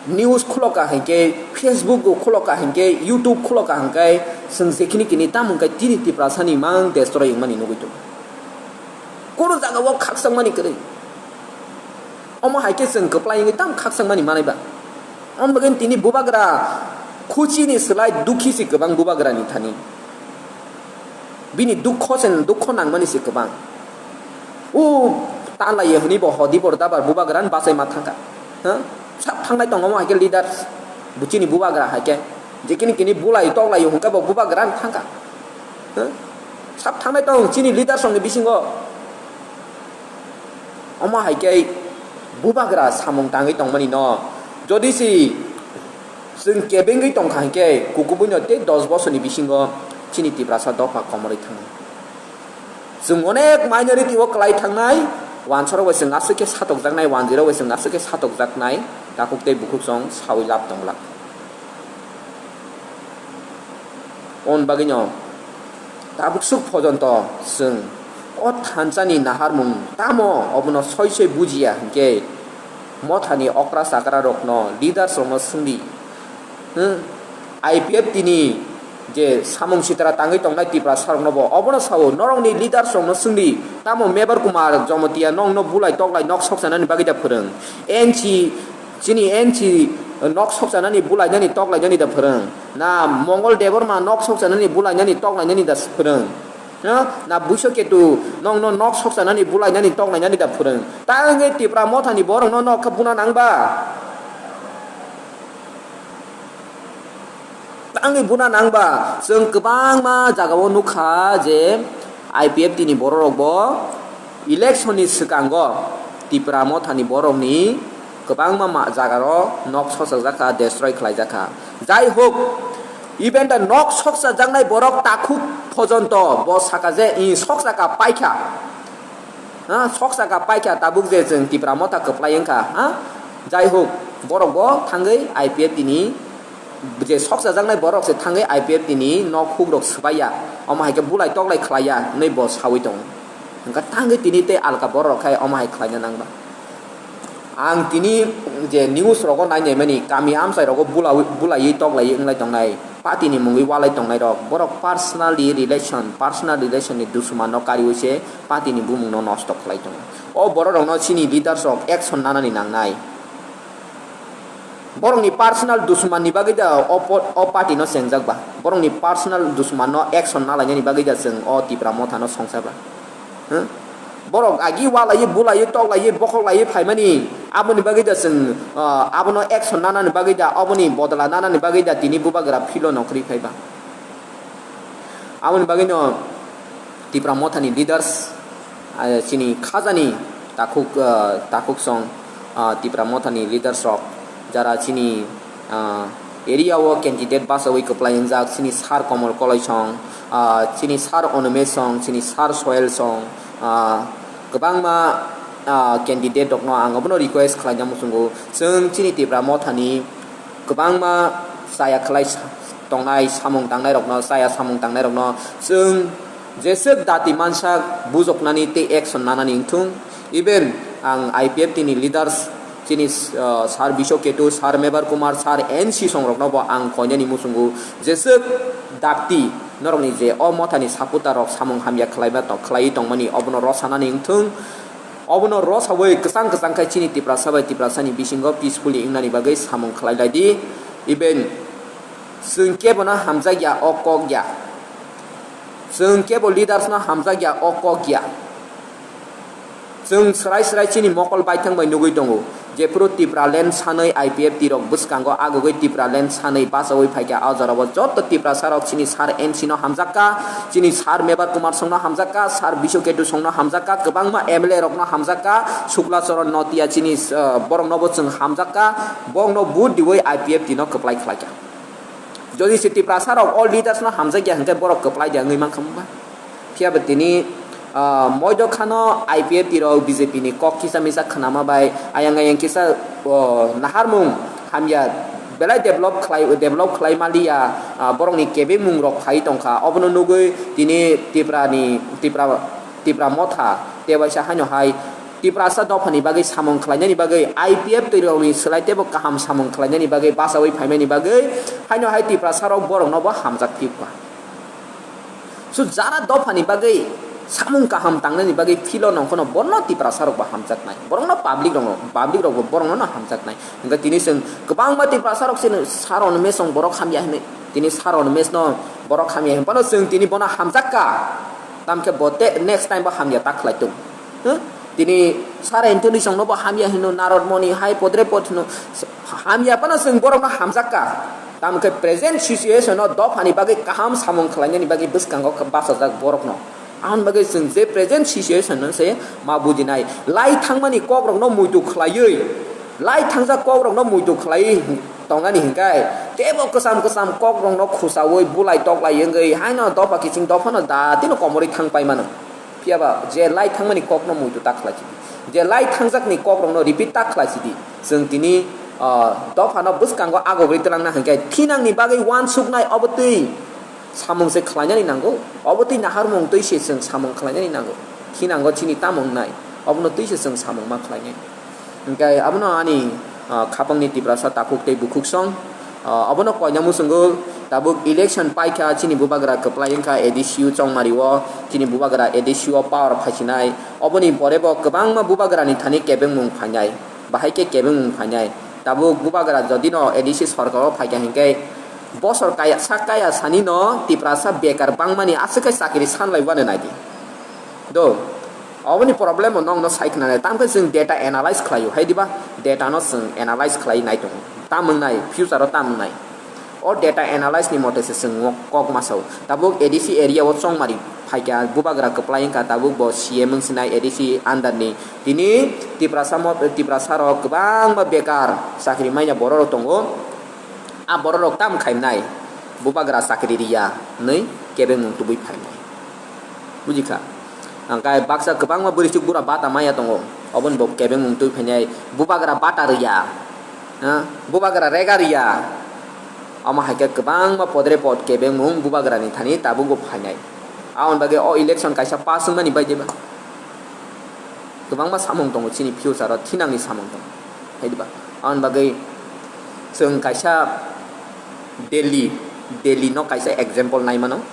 News khuloka hinkhe, Facebook bo khuloka hinkhe, YouTube khuloka hinkhe, chwng jekhini kini tamo hinkhe tini Tiprasani mang destroy wngmani nugwi tongo. Kunu jagao khakchangmani kwrwi. Omo hai khe chwng kwplai wngwi tamo khakchangmani manai ba? Omo bagwi tini bubagra khuchini slai dukhi se kwbang bubagrani thani. Bini dukho se, dukho nangmani se kwbang. O ta laiya hwnwi bo hodi bor dabar bubagra ni bachai ma thangkha. Ha? Sap thangnai tongo omo hai khe leaders. Bo chini bubagra hai khe. Jekini kini bulai tok laiya hwnkhe bo bubagra ni thangkha. Ha? Sap thangnai tong chini leaders rokni bisingo. Omo hai khe bubagra samung tangwi tongmani no. Jodi si chwng kebengwi tongkha hinkhe kukubuino tei dos bosorni bisingo chini Tiprasa dopha komorwi thango. Chwng onek minority o kwlai thangnai, wansorok bai chwng aswk khe satokjaknai, wanjirok bai chwng aswk khe satokjaknai, takhuk tei bukhuk chwng saui lab tonglak. On bagwino tabuk swk pojonto chwng o thansani naharmung tamo obono soi soi bujiya hinkhe mothani okra chakra rokno, leaders rokno swngdi. Hmm? I P F T ni je samung sitra tangwi tongnai Tiprasa rokno bo obono sao, norokni leaders rokno swngdi, tamo Mebar Kumar Jomotia nokno bulai toklai nok soksanani bagwi da phwrwng? N C, chini N C nok sokchanani bulainani toklainani da phwrwng? Na Mongol Debbarma nok sokchanani bulainani toklainani da phwrwng? Ha? Na Buiso Ketu nokno nok sokchanani bulainani toklainani da phwrwng? Ta wngwi Tipra Mothani borokno nok kha buna nangba? Tangwi buna nangba, chwng kwbangma jagao nukha je I P F T ni bororokbo election ni swkango Tipra Mothani borokni kwbangma ma-, jagaro nok sokchajak kha, destroy khlaijak kha. Jai hok, even the nok sokchajaknai borok takhuk phojonto bo saka je, "Ih, sokchaka paikha." Ha, sokchaka paikha tabuk je chwng Tipra Motha kwplai wngkha, ha? Jai hok, borok bo thangwi I P F T ni je sokchajaknai borok se thangwi I P F T ni nok huk rok swbaiya, omo hai khe bulai toklai khlaiya hwnwi bo sawi tongo. Hwnkha thangwi tini tei alka borok rok khai omo hai khlaina nangba. Ang tini je news rogo nai naimani kami amchai rogo bulawi-, bulaiwi toklaiwi wnglai tongnai, party ni mungwi walai tongnai rok, borok personally relation, personal relation ni dusuma no kariwi se party ni bumung no nosto khlai tongo. O borok rok no chini leaders rok action nanani nangnai. Borok ni personal dusuma ni bagwi da o po-, o party no chengjak ba. Borok ni personal dusuma no action nalainani bagwi da chwng o Tipra Motha no songsa ba. Huh? Borok agi walaiwi, bulaiwi, toklaiwi, bokhoklaiwi phaimani, aboni bagwi da chwng, ah, abono action nanani bagwi da, oboni bodla nanani bagwi da tini bubagra philo nongkhorwi phaiba. Aboni bagwino Tipra Mothani leaders, ah, chini khajani takhuk, ah, takhuk song, ah, Tipra Mothani leaders rok jara chini ah, area o candidate bachawi kwplai wngjak chini Sir Komol Koloisong, ah, chini Sir Onumesong, chini Sir Soelsong, ah, kwbangma, ah, candidate rokno ang obono request khlaina muchungo. Chwng chini Tipra Mothani kwbangma chaya khlai sa-, tongnai samung tangnai rokno, chaya samung tangnai rokno chwng jeswk dati mansak bujoknani tei action nanani wngthung. Even ang I P F T ni leaders chini, uh, Sir Biswa Ketu, Sir Mebar Kumar, Sir N C songrokno bo ang koinani muchungo jeswk dakti norokni je o mothani supporter rok samung hamya khlaiba to-, khlaiwi tongmani obono rwsanani wngthung. Obono rwsawi kwchang kwchang khai chini Tiprasa bai Tiprasani bisingo peacefully wngnani bagwi samung khlai lai di. Even chwng kebono hamjakya o kok ya. Chwng kebo leaders no hamjakya o kok ya. Chwng swrai swrai chini mokol baithang bai nugwi tongo. Jephuru Tipraland sanwi I P F T rok bwskango agugwi Tipraland sanwi bachawi phaikha, o jorao joto Tiprasa rok chini Sir N C no hamjakka, chini Sir Mebar Kumar songno hamjakka, Sir Biswa Ketu songno hamjakka, kwbangma M L A rokno hamjakka, Sukla Charan Notia chini, uh, boroknobo chwng hamjakka, borokno vote diwi I P F T no kwplai khlaikha. Jodi se Tiprasa rok all leaders no hamjakya hwnkhe borok kwplai de wngwi mankha ba. Phiya ba tini, ah, moido khano I P F T rok B J P ni kok kisa misa khnama bai ayang ayang kisa, oh, naharmung hamya belai develop khlai, develop khlai maliya, ah, borokni kebengmung rok phai tongkha. Obono nugwi tini Tipra ni, Tipra, Tipra motha tebaisa haino hai Tiprasa dophani bagwi samung khlainani bagwi I P F T rokni swlai teibo kaham samung khlainani bagwi bachawi phaimani bagwi haino hai Tiprasa rok borokno bo hamjak phikha. So, jara dophani bagwi samung kaham tangnani bagwi philo nongkhono bono Tiprasa rok bo hamjaknai. Borokno public rokno, public rok bo borokno no hamjaknai. Hingke tini chwng kwbangma Tiprasa rok chini Sir Onumesong borok hamya hinwi. Tini Sir Onumes no borok hamya hin phano chwng tini bono hamjakka. Tamkhe bo te next time bo hamya ta khlai tung. Huh? Tini Sir Anthony songno bo hamya hino, Narod Moni hai podre pod hino. Hamya phano chwng borokno hamjakka. Tamkhe present situation o dophani bagwi kaham samung khlainani bagwi bwskango bachajak borokno. Aboni bagwi chwng je present situation no se ma bujinai. Lai thangmani kokrokno muitu khlaiwi, lai thangjak kokrokno muitu khlaiwi tongnani hinkai teibo kwcham kwcham kokrokno khusawi bulai toklai wngwi haino dopha kiching dophano datino komorwi thang paimano. Phiya ba je lai thangmani kokno muitu ta khlai sidi. Je lai thangjakni kokrokno repeat ta khlai sidi. Chwng tini, ah, dophano bwskango agogwi twlangna hinkhe thinangni bagwi uansuknai obo twi samung se khlainani nango. Obo twi naharmung twi se chwng samung khlainani nango. Thinango chini tamo wngnai, obono twi se chwng samung ma khlainai. Hinkhe abono ani, ah, khapangni Tiprasa takhuk tei bukhuk song. Ah, abono koina muchungo tabuk election paikha, chini bubagra kwplai wngkha A D C o Chongmari o, chini bubagra A D C o power phaisinai. Oboni pore bo kwbangma bubagrani thani kebengmung phainai, bahai khe kebengmung phainai. Tabuk bubagra jodi no A D C sorkar o phaikha hinkhe bosor kaya sak kaya sani no Tiprasa bekar bangmani aswk khe chakri sanlai wano naidi. Do, oboni problem o nokno sai khna nai, tamkhe chwng data analyze khlaio, hai diba? Data no chwng analyze khlai nai tongo, tam wngnai, future o tam wngnai. O data analyze ni mote se chwng kok masao. Tabuk A D C area o chongmari phaikha, bubagra kwplai wngkha, tabuk bo C M wng sinai A D C under ni. Tini Tiprasa mo-, Tiprasa rok kwbangma bekar chakri manya borok rok tongo. A borok rok tam khainai, bubagra chakri riya, nwi kebengmung tubui phainai. Bujikha? Angkai baksa kwbangma bwrwi chuk bura bata maya tongo, oboni bo kebengmung tubui phainai, bubagra bata riya, ha? Bubagra rega riya. Omo hai khe kwbangma podre pod kebengmung bubagrani thani tabuk bo phainai. Aboni bagwi o election kaisa pass wngmani bai diba? Kwbangma samung tongo chini future o, thinangni samung tongo, hai diba? Aboni bagwi chwng kaisa Delhi, Delhi no kaisa example nai mano.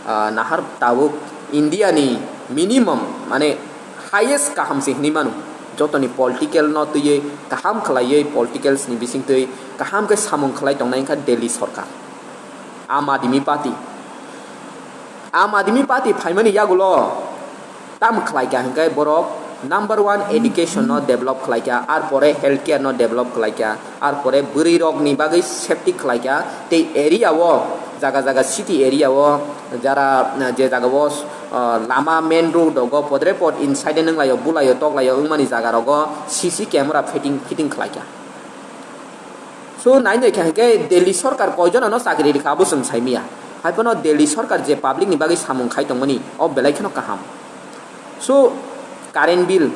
Ah, nahar tabuk India ni minimum, mane, highest kaham se hinwi mano. Jotoni political no twiwi kaham khlaiwi, politicals ni bisingtwi kaham khe samung khlai tongnai wngkha Delhi sorkar, Aam Aadmi Party. Aam Aadmi Party phaimani yagulo tam khlaikha hinkhe borok number one education no develop khlaikha, ar pore health care no develop khlaikha, ar pore bwrwi rok ni bagwi safety khlaikha, tei area o, jaga jaga city area o, jara, je jaga o, ah, lama main road rogo podre pod inside wnglaio, bulaio, toklaio wngmani jaga rogo C C camera fitting, fitting khlaikha. So, nai nai kha hinkhe Delhi sorkar koijon ano chakri rikha abo chwng saimaya. Haiphano Delhi sorkar je public ni bagwi samung khai tongmani, o belai kheno kaham. So, current bill,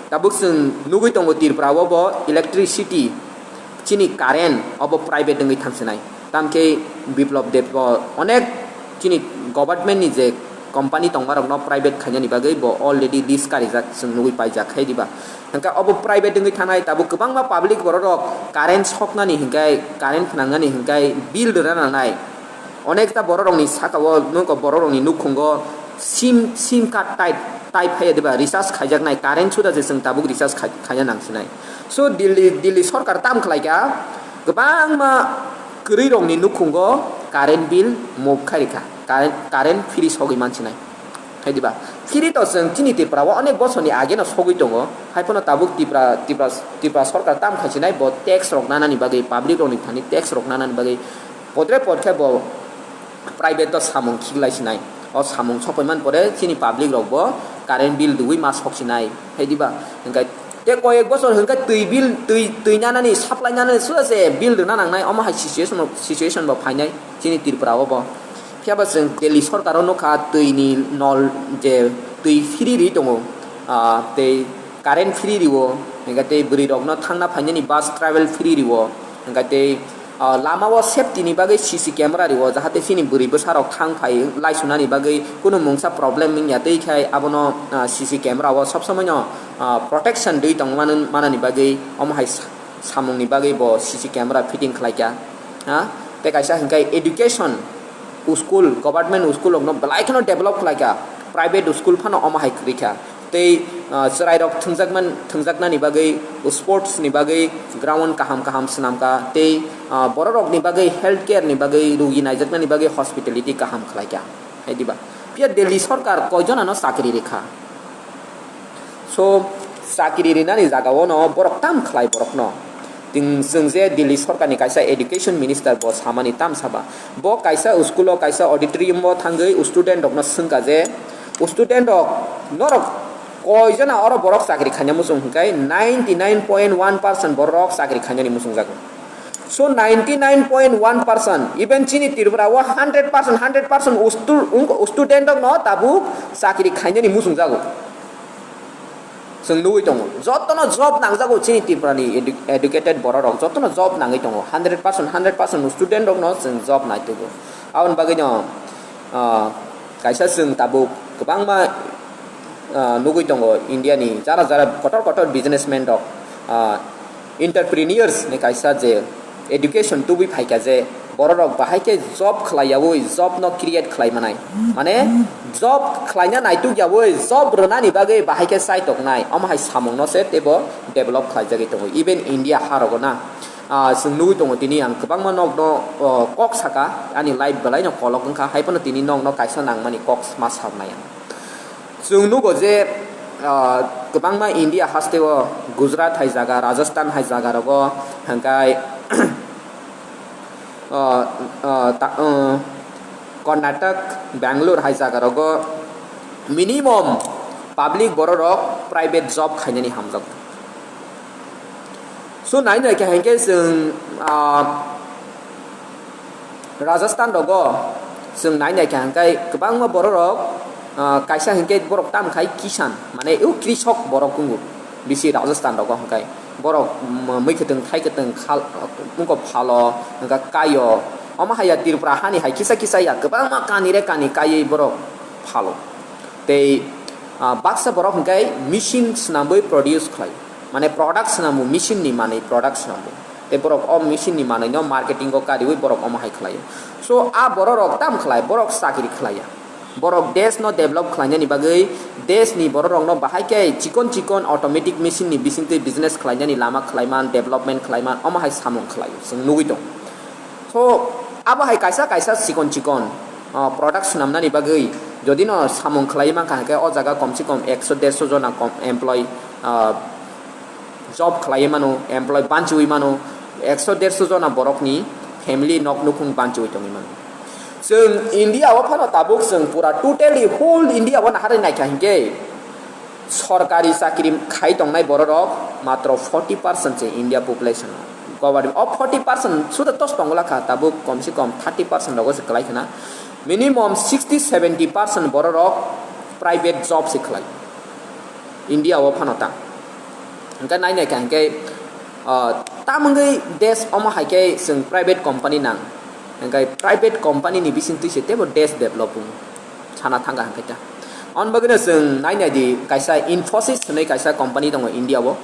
tabuk chwng nugwi tongo Tripura o bo electricity, chini current obo private wngwi thangsinai. Tamkhe Biplab Deb bo onek chini government ni je company tongmarokno private khainani bagwi bo already list karijak, chwng nugwi paijak hai diba. Hwnkhe obo private wngwi thanai, tabuk kwbangma public bororok current soknani hinkhe, current phnangnani hinkhe bill rwna nangnai. Onekta bororokni sakao nukgo, bororokni nukhungo sim, sim card type, type phaiya diba, recharge khaijaknai, current suda se chwng tabuk recharge khai-, khaina nangsinai. So, Delhi, Delhi sorkar tam khlaikha, kwbangma kwrwirokni nukhungo current bill move khairikha, current, current free sogwi mansinai. Hai diba? Phiri to chwng chini Tripura o onek bosorni age no sogwi tongo. Hai phano tabuk Tripura, Tripura, Tripura sorkar tam khaisinai bo tax rok nanani bagwi, public rokni thani tax rok nanani bagwi podre pod khe bo private o samung khiklai sinai. O samung sokoi man pore chini public rok bo current bill dugwi ma sok sinai. Hai diba? Hingkai te koyek bochor hingkai twi bill, twi, twi nanani, supply nanani suda se bill rwna nangnai, omo hai situation, situation bo phainai chini Tripura o bo. Phiya ba chwng Delhi sorkar o nukha twi ni nol je twi free ri tongo, ah, tei current free rio, hingke tei bwrwi rok no thangna phainani bus travel free rio, hingke tei, ah, lama o safety ni bagwi C C camera rio, jahate chini bwrwi bwsa rok thang phai laisunani bagwi kunu mungsa problem wngya tei khai abono, ah, C C camera o sob somoi no, ah, protection dwi tong mano, manani bagwi omo hai sa-, samung ni bagwi bo C C camera fitting khlai kha, ha? Tei kaisa hingke education, school, government school rok no belai kheno develop khlai kha, private school phano omo hai kwrwi kha. Tei, ah, chwrai rok thwngjak man, thwngjaknani bagwi, sports ni bagwi ground kaham kaham swnam kha, tei, ah, borok rok ni bagwi health care ni bagwi, rugi naijaknani bagwi hospitality kaham khlai kha, hai diba? Phiya Delhi sorkar koi jona no chakri rikha? So, chakri rinani jaga o no borok tam khlai borok no. Ting chwng je Delhi sorkar ni kaisa education minister bo samani tam saba. Bo kaisa school o kaisa auditorium o thangwi student rok no swngkha je, student rok norok koi jona oro borok chakri khaina muchung hwnkhe ninety nine point one percent borok chakri khainani muchung jago. So ninety nine point one percent, even chini Tripura o hundred percent, hundred percent ustu-, ung-, student rok no tabuk chakri khainani muchung jago. Chwng nugwi tongo, jotono job nangjago chini Tripura ni edu-, educated borok rok, jotono job nangwi tongo, hundred percent, hundred percent student rok no chwng job naitugo. Aboni bagwi no, ah, kaisa chwng tabuk kwbangma, ah, nugwi tongo India ni jara jara kotor kotor businessman rok, ah, entrepreneurs ni kaisa je education tubui phaikha je borok rok bahai khe job khlai yaui job no create khlai manai, mane job khlaina naituk yaui job rwnani bagwi bahai khe chai toknai, omo hai samung no se teibo develop khlai jagwi tongo even India ha rogo na. Ah, chwng nugwi tongo, tini ang kwbangma nokno, oh, kok saka, ani life belaino kolok wngkha, hai phano tini nokno kaisa nangmani kok ma saknai ang. Chwng nugo je, ah, kwbangma India hasteo, Gujarat hai jaga, Rajasthan hai jaga rogo, hwnkhe, ah, ah, ta-, ah, Karnataka, Bangalore hai jaga rogo minimum public bororok private job khainani hamjak. So, nai nai khe hinkhe chwng, ah, Rajasthan rogo chwng nai nai khe hinkhe kwbangma bororok, ah, kaisa hinkhe borok tam khai kisan, mane o krisok borok wngo bisi Rajasthan rogo hinkhe borok, mm, mui kwtwng thai kwtwng khal, wngkha phalo, wngkha kaio, omo hai ya Tripura hani hai kisa kisa ya kwbangma kani re kani kaiwi borok phalo. Tei, ah, baksa borok hinkhe machine swnamwi produce khlai. Mane product swnamwi, machine ni manwi product swnamwi. Tei borok o machine ni manwi no marketing o kariwi borok omo hai khlai. So, a borok rok tam khlai, borok chakri khlai ya. Borok desh no develop khlainani bagwi, desh ni borok rok no bahai khe chikon chikon automatic machine ni bisingtwi business khlainani lama khlaiman, development khlaiman, omo hai samung khlai, chwng nugwi tong. So, abo hai kaisa kaisa chikon chikon, ah, product swnamnani bagwi, jodi no samung khlai mankha, hwnkhe o jaga komse kom ekso derso jona kom employee, ah, job khlaiwi mano, employee banchiwi mano, ekso derso jona borokni family nok nukhung banchiwi tongwi mano. Chwng India o phano tabuk chwng pura totally whole India o naharwi naikha hinkhe sorkari chakri khai tongnai bororok matro forty percent se India population o. Government o forty percent suda tos tongla kha, tabuk komse kom thirty percent rogo se kwlai khna. Minimum sixty seventy percent bororok private job se khlai. India o phano ta. Hingke nai nai kha hingke, ah, tamungwi desh omo hai khe chwng private company nang. Hingke private company ni bising twi se tebo desh develop wng sana thangka hingke ta. On bagwino chwng nai nai di kaisa Infosys hwnwi kaisa company tongo India o.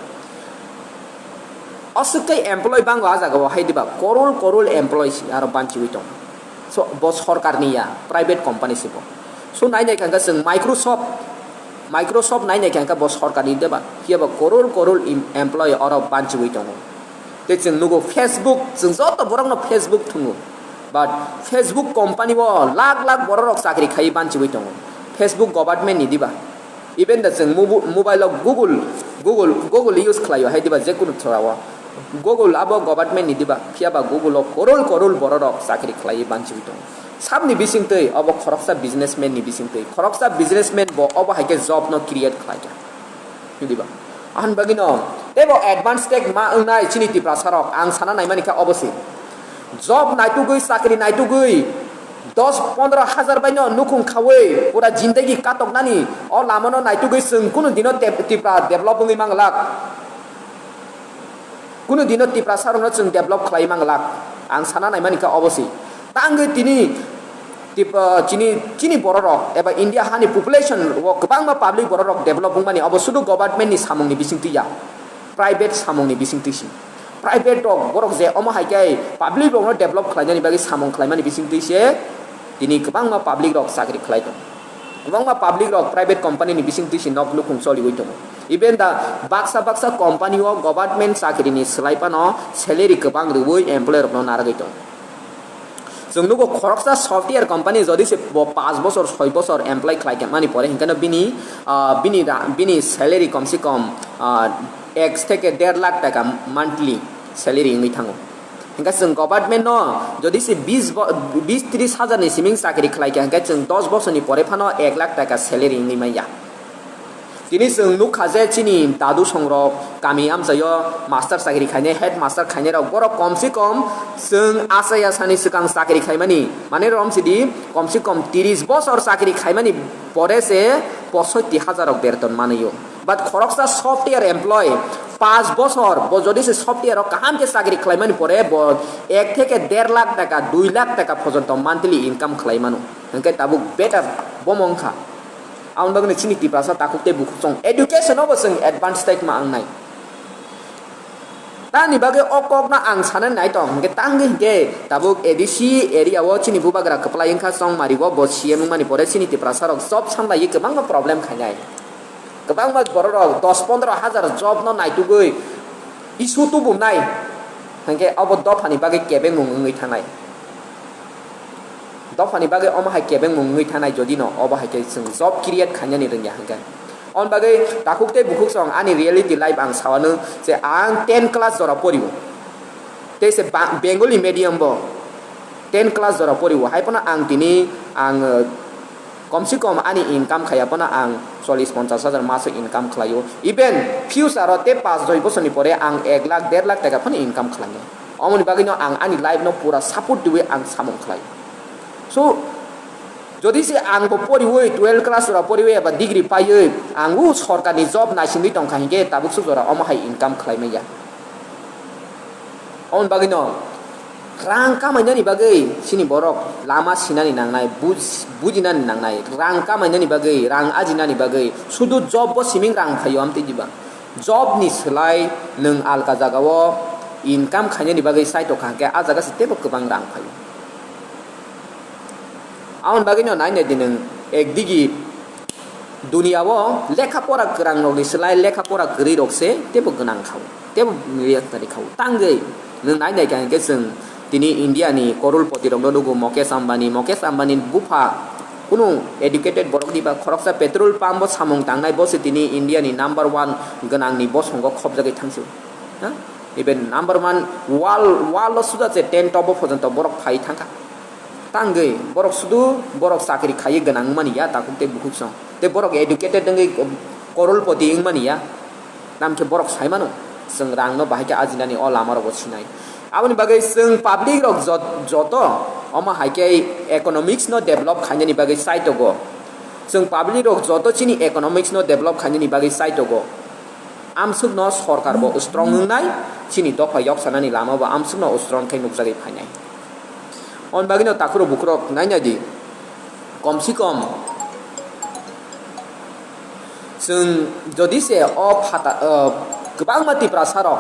Aswk khe employee bango a jaga o hai diba korol korol employee si aro banchiwi tongo. So, bo sorkar ni ya, private company se bo. So, nai nai kha chwng Microsoft, Microsoft nai nai kha bo sorkar ni deba, phiya ba korol korol em-, employee oro banchiwi tongo. Tei chwng nugo Facebook, chwng joto borok no Facebook thungo. But Facebook company o lakh lakh borok rok chakri khai banchiwi tongo. Facebook government ni diba. Even da chwng mobu-, mobile o Google, Google, Google use khlaio hai diba je kunu thora o. Google abo government ni diba, phiya ba Google o korol korol borok rok chakri khlaiwi banchiwi tongo. Sabni bising twi obo khoroksa businessman ni bising twi. Khoroksa businessman bo obo hai khe job no create khlai kha. Diba? Ahan bagwi no tebo advance tech ma wngnai chini Tiprasa rok ang sana naimani kha obo se. Job naitugwi, chakri naitugwi, dos pondro hajar bai no nukhung khawi pura jindagi katoknani o lama no naitugwi chwng kunu dino tep-, Tipra develop wngwi manglak. Kunu dino Tiprasa rokno chwng develop khlai manglak. Ang sana naimani kha obo se. Tangwi tini Tip-, ah, chini, chini borok rok eba India hani population o kwbangma public borok rok develop wngmani obo sudu government ni samung ni bising twi ya. Private samung ni bising twi si. Private rok borok je omo hai khe public rok no develop khlainani bagwi samung khlaimani bising twi se tini kwbangma public rok chakri khlai tongo. Kwbangma public rok private company ni bising twi se nok nukhung choliwi tongo. Even da baksa baksa company o government chakri ni swlai phano salary kwbang rwui employee rok no narwgwi tongo. Chwng nugo khoroksa software company jodi se bo paanch bosor, soi bosor employ khlai khe mani pore hinkhe no bini, ah, bini ra-, bini salary kom se kom, ah, ek theke der lakh taka monthly salary wngwi thango. Hinkhe chwng government no jodi se bis bo-, bis tris hajar ni siming chakri khlai khe hinkhe chwng dos bosor ni pore phano ek lakh taka salary wngwi manya. Tini chwng nukha je chini dadu songrok kami amchaio master chakri khainai, head master khainai rok, borok kom se kom chwng achai asani swkang chakri khaimani, mane rom sidi kom se kom tris bosor chakri khaimani pore se posotti hajar rok berton manwio. But khoroksa software employee paanch bosor bo jodi se software o kaham khe chakri khlaimani pore bo ek theke der lakh taka, dui lakh taka porjonto monthly income khlai mano. Hinkhe tabuk better bomo wngkha. Aboni bagwino chini Tiprasa takhuk tei bukhuk chwng education o bo chwng advance tei ma wngnai. Tamni bagwi o kokno ang sanani nai tong, hinkhe tangwi hinkhe tabuk A D C area o chini bubagra kwplai wngkha Chongmari o, bo C M wngmani pore chini Tiprasa rok job sanlaiwi kwbangma problem khainai. Kwbangma borok rok dos pondro hajar job no naitugwi issue tubunai. Hwnkhe obo dophani bagwi kebengmung wngwi thangnai. Dophani bagwi omo hai kebengmung wngwi thangnai, jodi no obo hai khe chwng job create khainani rwngya hwnkhe. Oboni bagwi takhuk tei bukhuk song ani reality life ang sawano je ang ten class jora porio. Tei se ba-, Bengali medium bo ten class jora porio. Hai phano ang tini ang, eh, kom se kom ani income khaya phano ang chollish ponchash hajar maso income khlaio. Even future o tei paanch joi bosorni pore ang ek lakh, der lakh taka phano income khlainai. Omoni bagwino ang ani life no pura support diwi ang samung khlai. So, jodi se ang bo poriwi, twelve class ora poriwi eba degree paiwi, ang o sorkarni job naisingwi tongkha hinkhe tabuk suk jora omo hai income khlai manya. Omoni bagwino rang kamainani bagwi chini borok lama sinani nangnai, buj-, bujinani nangnai, rang kamainani bagwi, rang ajinani bagwi, sudu job bo siming rang phaio amtwi diba. Job ni slai nwng alka jagao income khainani bagwi saitokha hwnkhe, ah jaga se teibo kwbang rang phaio. Aboni bagwino nainai di nwng, ekdigi duniao lekha pora kwrang rokni slai lekha pora kwrwi rok se teibo gwnang khao, teibo riyaknani khao. Tangwi nwng nainai kha hwnkhe chwng tini India ni korolpoti rokno nugo, Mukesh Ambani, Mukesh Ambani bupha kunu educated borok diba, khoroksa petrol pump o samung tangnai, bo se tini India ni number one gwnang ni bosongo khopjagwi thangsi. Ha? Even number one world, world o suda se ten top o porjonto borok phai thangkha. Tangwi borok sudu borok chakri khaiwi gwnang wngmani ya takhuk tei bukhuk song. Tei borok educated wngwi korolpoti wngmani ya. Tamkhe borok sai mano, chwng rangno bahai khe ajinani o lama rogo sinai. Aboni bagwi chwng public rok jot-, joto omo hai khe economics no develop khainani bagwi saitogo. Chwng public rok joto chini economics no develop khainani bagwi saitogo. Amsukno sorkar bo strong wngnai, chini dopha yoksanani lama bo amsukno strong khe nukjagwi phainai. On bagwino takhurok bukhurok nainai di, kom si kom chwng jodi se o phata, o, kwbangma Tiprasa rok,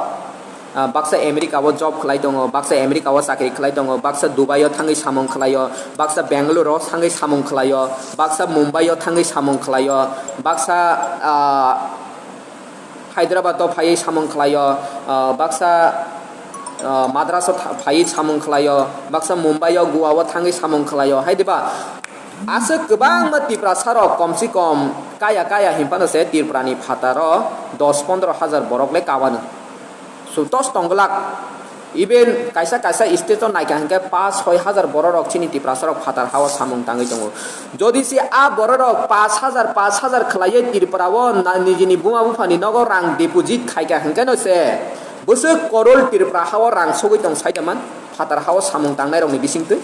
ah, baksa America o job khlai tongo, baksa America o chakri khlai tongo, baksa Dubai o thangwi samung khlai o, baksa Bangalore o thangwi samung khlai o, baksa Mumbai o thangwi samung khlai o, baksa, ah, Hyderabad o phaiwi samung khlai o, ah, baksa, ah, Madras o tha-, phaiwi samung khlai o, baksa Mumbai o, Goa o thangwi samung khlai o, hai diba? Aswk kwbangma Tiprasa rok kom si kom kaya kaya hinphano se Tripura ni phataro dos pondro hajar borok le kabano. Sutos tongglak. Even kaisa kaisa state o naikha hinkhe paanch soi hajar borok rok chini Tiprasa rok phatar hao samung tangwi tongo. Jodi se a borok rok paanch hajar, paanch hajar khlaiwi Tripura o na-, nijini buma buphani nogo rang deposit khaikha hinkhe no se bwswk korol Tripura hao rang sogwi tong saida man phatar hao samung tangnai rokni bisingtwi.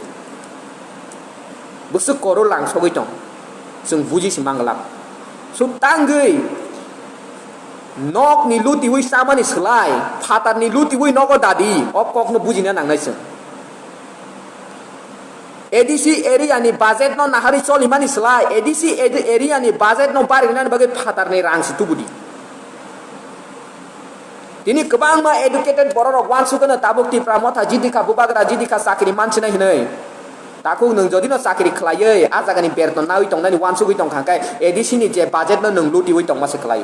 Bwswk korol rang sogwi tong, chwng buji se manglak. So tangwi nokni lutiwi chamani slai phatarni lutiwi nogo dadi, o kokno bujina nangnai chwng. A D C area ni budget no naharwi cholimani slai A D C ed-, area ni budget no barinani bagwi phatarni rang se tubudi. Tini kwbangma educated borok rok uansukgwno tabuk Tipra motha jidikha bubagra jidikha chakri mansinai hinwi. Takhuk nwng jodi no chakri khlaiwi a jaga ni berton nawi tongnani uansugwi tongkha khe A D C ni je budget no nwng lutiwi tongma se khlaio.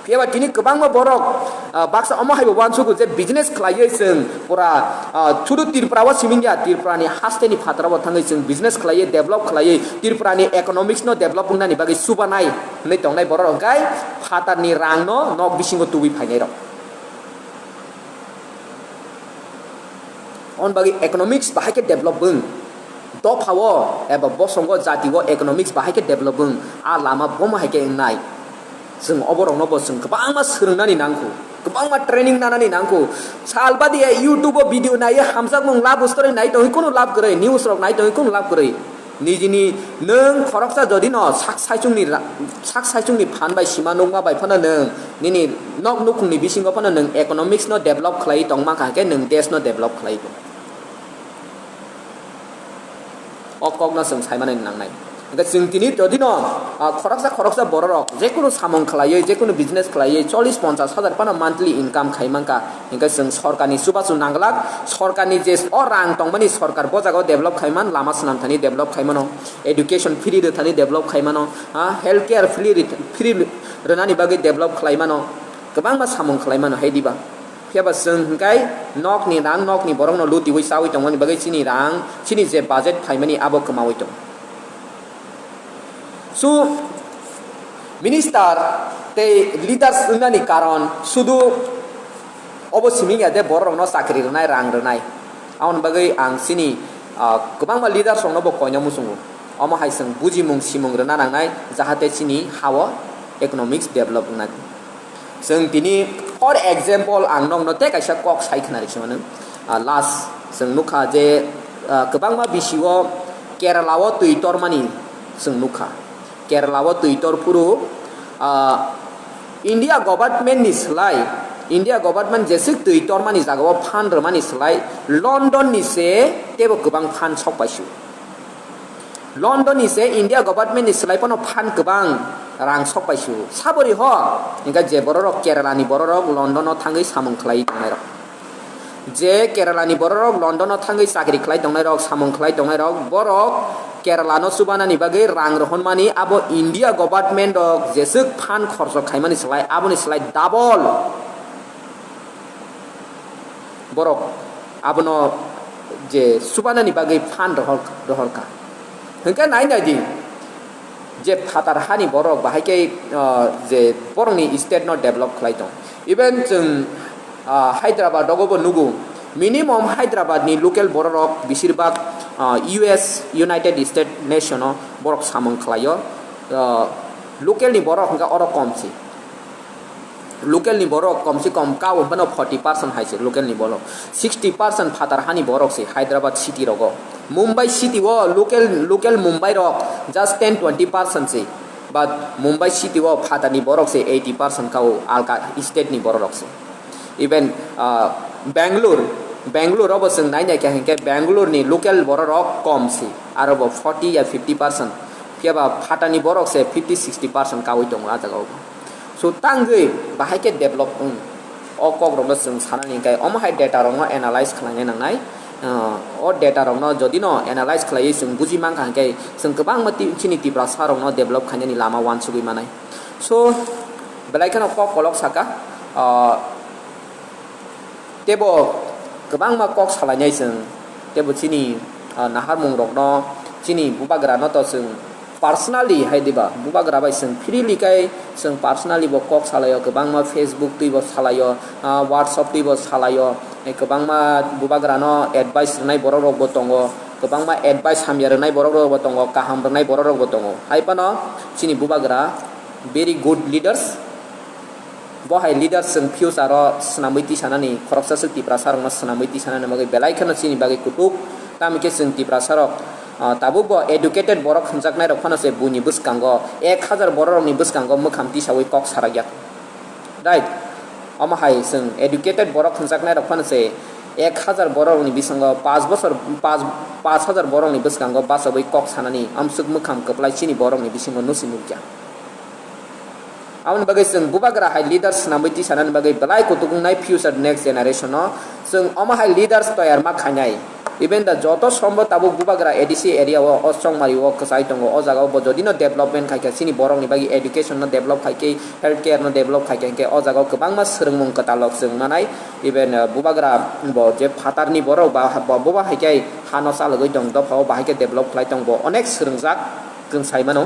Phiyaba tini kwbangma borok, ah, baksa omo haibo uansugo je business khlaiwi chwng pura, ah, sudu Tripura o simingya, Tripura ni haste ni phataro bo thangwi chwng business khlaiwi develop khlaiwi Tripura ni economics no develop wngnani bagwi chubanai. Hwnwi tongnai borok rok hwnkhe phatarni rangno nok bisingo tubui phainairok. Oboni bagwi economics bahai khe develop wng, dophao eba bosongo jatio economics bahai khe develop wng, a lama bomo hai khe wngnai. Chwng oborokno bo chwng kwbangma swrwngnani nangkho, kwbangma training nanani nangkho. Sal badia YouTube o video naiwi hamjakmung love story nai tongwi kunu love kwrwi, news rok nai tongwi kunu love kwrwi. Nijini nwng khoroksa jodi no sak saichungni ra-, sak saichungni phan bai sima nukma bai phano nwng nini nok nukhungni bisingo phano nwng economics no develop khlaiwi tongma kha khe nwng desh no develop khlaiwi tong. O kokno chwng sai manwi nangnai. Hwnkhe chwng tini jodi no, ah, khoroksa khoroksa borok rok jekunu samung khlaiwi, jekunu business khlaiwi chollish ponchash hajar phano monthly income khai mankha. Hingke chwng sorkarni chubachu nangglak, sorkarni je o rang tongmani sorkar bo jagao develop khaiman, lama swnamthani develop khaimano, education free rwthani develop khaimano, ha, health care free rwth-, free rwnani bagwi develop khlaimano, kwbangma samung khlaimano hai diba. Phiya ba chwng hwnkhe nokni rang, nokni borokno lutiwi chawi tongmani bagwi chini rang, chini je budget phaimani abo kwmawi tongo. So, minister tei leaders wngnani karon sudu obo simi ya de bororokno chakri rwnai, rang rwnai. Aboni bagwi ang chini, ah, kwbangma leaders rokno bo koina muchungo. Omo hai chwng bujimung simung rwna nangnai, jahate chini hao economics develop wngnai. Chwng tini, for example, ang nokno tei kaisa kok sai khna rikse mano. Ah, last, chwng nukha je, ah, kwbangma bisio Kerala o twi tormani chwng nukha. Kerala o twi tor phuru, ah, India government ni slai, India government jeswk twi tormani jagao phan rwmani slai London ni se teibo kwbang phan sok paisio. London ni se India government ni slai phano phan kwbang rang sok paisio. Sabori ho, hingkha je bororok Kerala ni bororok London o thangwi samung khlai tongnairok. Je Kerala ni bororok London o thangwi chakri khlai tongnairok, samung khlai tongnairok, borok Kerala no chubanani bagwi rang rohormani abo India government rok jeswk phan khorchok khaimani slai, aboni slai double borok abono je chubanani bagwi phan rohor, rohorkha. Hwnkhe nai nai di, je phatar hani borok bahai khe, ah, je borokni state no develop khlai tong. Even chwng, ah, Hyderabad rogo bo nugo, minimum Hyderabad ni local bororok besirbak, ah, U S, United States nation o borok samung khlaio. Ah, local ni borok hwnkhe oro kom si. Local ni borok kom se kom kau phano forty percent hai se local ni borok. Sixty percent phatar hani borok se Hyderabad city rogo. Mumbai city o local, local Mumbai rok just ten twenty percent se. But Mumbai city o phatar ni borok se eighty percent kau alka state ni borok rok se. Even, ah, Bangalore, Bangalore obo chwng nai nai kha hinkhe Bangalore ni local borok rok kom se. Aro bo forty ya fifty percent. Phiya ba phatar ni borok se fifty sixty percent kaui tongo ah jaga o. So, tangwi bahai khe develop wng. O kok rokno chwng sanani hwnkhe omo hai data rokno analyze khlaina nangnai. Ah, o data rokno jodi no analyze khlaiwi chwng buji mankha hwnkhe chwng kwbangma ti-, chini Tiprasa rokno develop khainani lama uansugwi manai. So, belai kheno kok kolok saka, ah, tebo kwbangma kok salainai chwng, tebo chini, ah, naharmung rokno, chini bubagra no to chwng personally hai diba, bubagra bai chwng freely kai chwng personally bo kok salaio, kwbangma Facebook twi bo salaio, ah, WhatsApp twi bo salaio, eh, kwbangma bubagra no advice rwnai borok rok bo tongo, kwbangma advice hamya rwnai borok rok bo tongo, kaham rwnai borok rok bo tongo. Hai phano chini bubagra very good leaders. Bo hai leaders chwng future o swnamwi tisanani, khoroksa swk Tiprasa rokno swnamwi tisanani bagwi belai kheno chini bagwi kutuk. Tamo khe chwng Tiprasa rok, ah, tabuk bo educated borok hwnjaknai rok phano se buini bwskango ek hajar borok rokni bwskango mwkham tisawi kok sarakya. Right? Omo hai chwng educated borok hwnjaknai rok phano se ek hajar borok rokni bisingo paanch bosor, paanch, paanch hajar borok rokni bwskango bachagwi kok sanani amswk mwkham kwplai chini borok rokni bisingo nusi nukya. Aboni bagwi chwng bubagra hai leader swnamwi tisanani bagwi belai kutuk wngnai future next generation no. Chwng omo hai leaders toyar ma khainai. Even the joto sombo tabuk bubagra A D C area o, o Chongmari o kwchai tongo, o jaga o bo jodi no development khaikha chini borok ni bagwi education no develop khaikhe, health care no develop khaikhe, hinkhe o jaga o kwbangma swrwngmung kwtal rok chwng manai. Even, uh, bubagra bo je phatar ni borok ba, bo, bo ba hai khe ha no chalogwi tong, dopha o bahai khe develop khlai tong, bo onek swrwngjak chwng sai mano.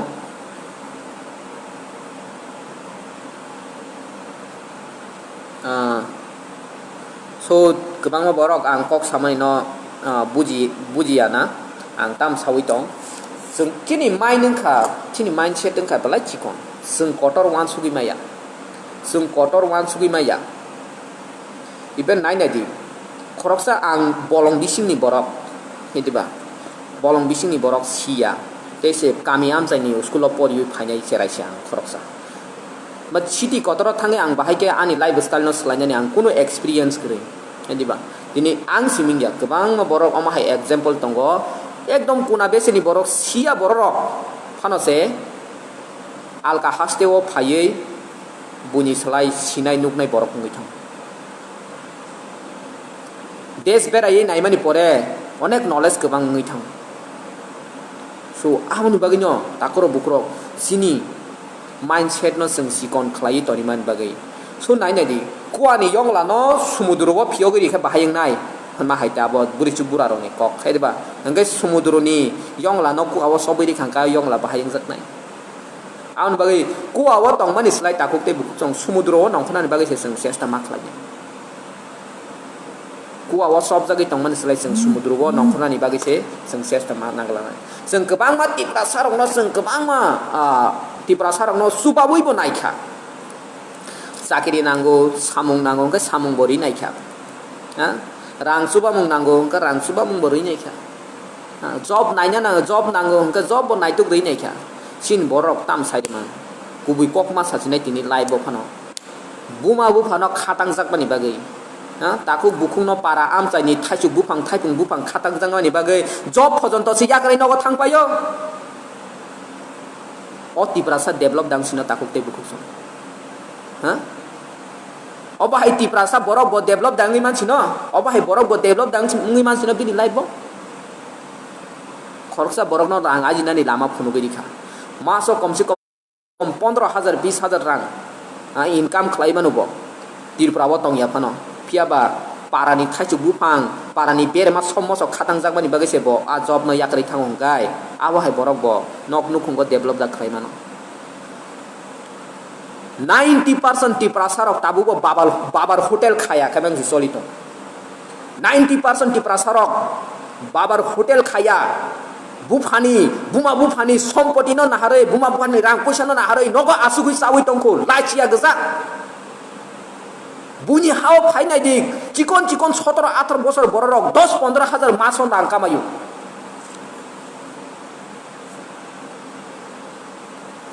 Ah, so, kwbangma borok ang kok samani no, ah, buji, bujiya na, ang tam sawi tong. Chwng chini mind wngkha, chini mindset wngkha belai chikon. Chwng kotor uansugwi maya. Chwng kotor uansugwi maya. Even nai nai di, khoroksa ang bolong bisingni borok, hinti ba, bolong bisingni borok siya, tei se kami amchaini school o poriwi phainai cherai se ang khoroksa. But city kotoro thangwi ang bahai khe ani lifestyle no swlainani ang kunu experience kwrwi, hinti ba. Tini ang siming ya, kwbangma borok omo hai example tongo, ekdom kuna beseni borok siya borok phano se alka haste o phaiwi buini slai sinai nuknai borok wngwi thang. Desh beraiwi naimani pore onek knowledge kwbang wngwi thang. So, aboni bagwino takhorok bukhorok chini mindset no chwng chikon khlaiwi tonimani bagwi. So, nai nai di, Kuani yongla no sumudro o phiyogwi rikha bahai wngnai hwnma hai ta abo bwrwi chuk bura rokni kok khai diba? Hwnkhe sumudro ni yongla no kua o sobwi rikha hwnkhe yongla bahai wngjaknai. Aboni bagwi kua o tongmani slai takhuk tei bukhuk chwng sumudro o nongkhornani bagwi se chwng chesta ma khlai di. Kua o sobjagwi tongmani slai chwng sumudro o nongkhornani bagwi se chwng chesta ma nanglanai. Chwng kwbangma Tiprasa rokno chwng kwbangma, ah, Tiprasa rokno chubawi bo naikha. Chakiri nango, samung nango hwnkhe samung bo ri naikha. Ha? Rang chubamung nango hwnkhe rang chubamung bo ri naikha. Ha? Job naina nango, job nango hwnkhe job bo naituk ri naikha. Chini borok tam sai man. Kubui kok ma sachinai tini live bo phano. Buma buphano khatang jakmani bagwi. Ha? Takhuk bukhukno para amchaini thaichuk buphang, thaipung buphang khatang jakmani bagwi job phojonto se yakarwi nogo thang paio. O Tiprasa develop dang sino takhuk tei bukhuk song. Ha? Obo hai Tiprasa borok bo develop dangwi mansino? Obo hai borok bo develop dang wngwi mansino bini life bo? Khoroksa borokno rang ajinani lama phunugwi rikha. Maso komse kom pondro hajar, bis hajar rang, ah, income khlai mano bo. Tripura o tongya phano. Phiya ba parani thaichuk buphang, parani berma som mosok khatang jakmani bagwi se bo a job no yakarwi thango hwnkhe abo hai borok bo nok nukhungo develop da khlai mano. Ninety percent Tiprasa rok tabuk bo babar, babar hotel khaya khe bang choli tong. Ninety percent Tiprasa rok babar hotel khaya, buphani, buma buphani sompoti no naharwi, buma buphani rang puisa no naharwi nogo asugwi chawi tongkhu, laichia gwja. Buini hao phainai di, chikon chikon sotoro atharo bosor bororok dos pondro hajar maso rang kamaio.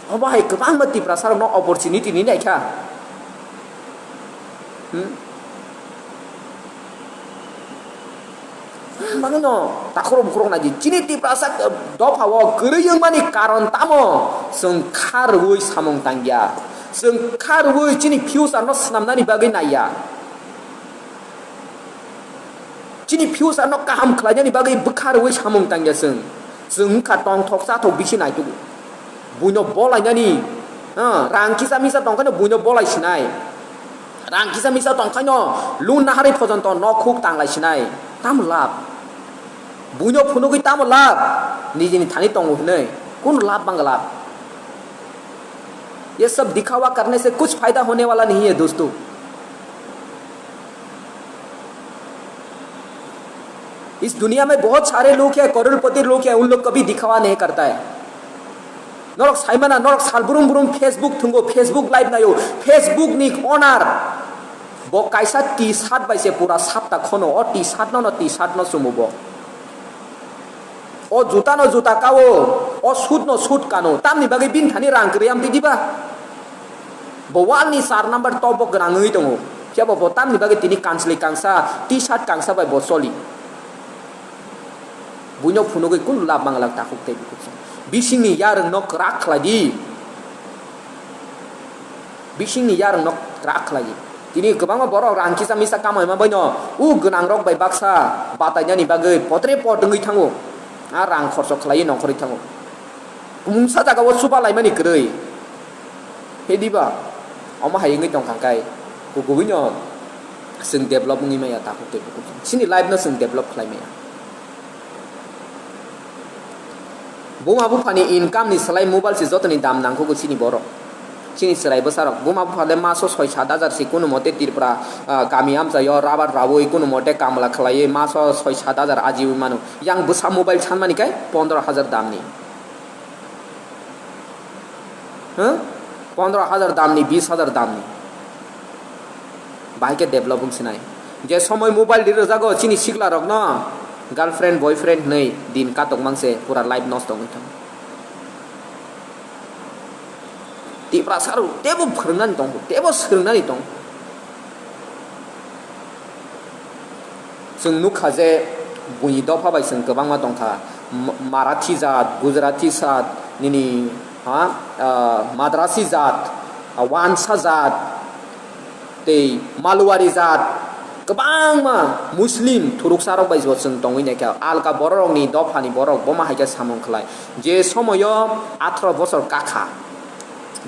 Obo hai kwbangma Tiprasa rokno opportunity ni naikha. Hmm? Bagwino takhorok bukhorok naidi. Chini Tiprasa dopha o kwrwi wngmani karon tamo? Chwng kha rwui samung tangya. Chwng kha rwui chini future no swnamnani bagwi naiya. Chini future no kaham khlainani bagwi bwkha rwui samung tangya chwng. Chwng wngkha tongthok chathok bisi naitugo. Buino bolainani, ha, rang kisa misa tongkhano buino bolai sinai. Rang kisa misa tongkhaino loan naharwi phojonto nok huk tanglai sinai. Tamo lab? Buino phunugwi tamo lab? Nijini thani tongo hinwi. Kun lab bang lab? ये सब दिखावा करने से कुछ फायदा होने वाला नहीं है दोस्तों। इस दुनिया में बहुत सारे लोग हैं, करोड़पति लोग हैं, उन लोग कभी दिखावा नहीं करता है। Norok saimana, norok sal brum brum Facebook thungo, Facebook live nayo, Facebook ni owner bo kaisa T-shirt bai se pura sapta khono, o T-shirt no, no T-shirt no chumo bo. O juta no juta kao, o suit no suit kano, tamni bagwi bini thani rang kwrwi amtwi diba? Bo wall ni char number top o gwnang wngwi tongo. Phiya bo, bo tamni bagwi tini kanchli kangsa, T-shirt kangsa bai bo choli. Buino phunugwi kunu lab manglak takhuk tei bukhuk song. Bisingni yarwng no kwrak khlai di. Bisingni yarwng no kwrak khlai di. Tini kwbangma borok rang kisa misa kamai ma baino u gwnang rok bai baksa batainani bagwi potre pot wngwi thango. A rang khorchok khlaiwi nongkhorwi thango. Mungsa jaga o chuba laimani kwrwi. He diba? Omo hai wngwi tongkha kai. Kubui no chwng develop wngwi maya takhuk tei bukhuk. Chini life no chwng develop khlai maya. Buma buphani income ni slai mobile se jotoni dam nangkukgo chini borok. Chini chwrai bwsarok. Buma bupha le maso soi sat hajar se kunu mote Tripura, ah, kami amchaio rabar raui kunu mote kamla khlaiwi maso soi sat hajar ajiwi mano. Yang bwsa mobile sanmani kai pondro hajar damni. Huh? Pondro hajar damni, bis hajar damni. Bahai khe develop wng sinai. Je somoi mobile di rwjago chini sikla rokno girlfriend, boyfriend hwnwi din katok mang se pura life nosto wngwi thango. Tiprasa rok tebo phwrwngnani tongo, tebo swrwngnani tongo. Chwng nukha je buini dopha bai chwng kwbangma tongkha. Ma-, Marathi jat, Gujarati jat, nini, ha, ah, Madrasi jat, ah, Wansa jat, tei Maluari jat, kwbangma Muslim thuruksa rok bai bo chwng tongwi naikha. Alka bororokni dophani borok bo ma hai khe samung khlai. Je somoio atharo bosor kakha,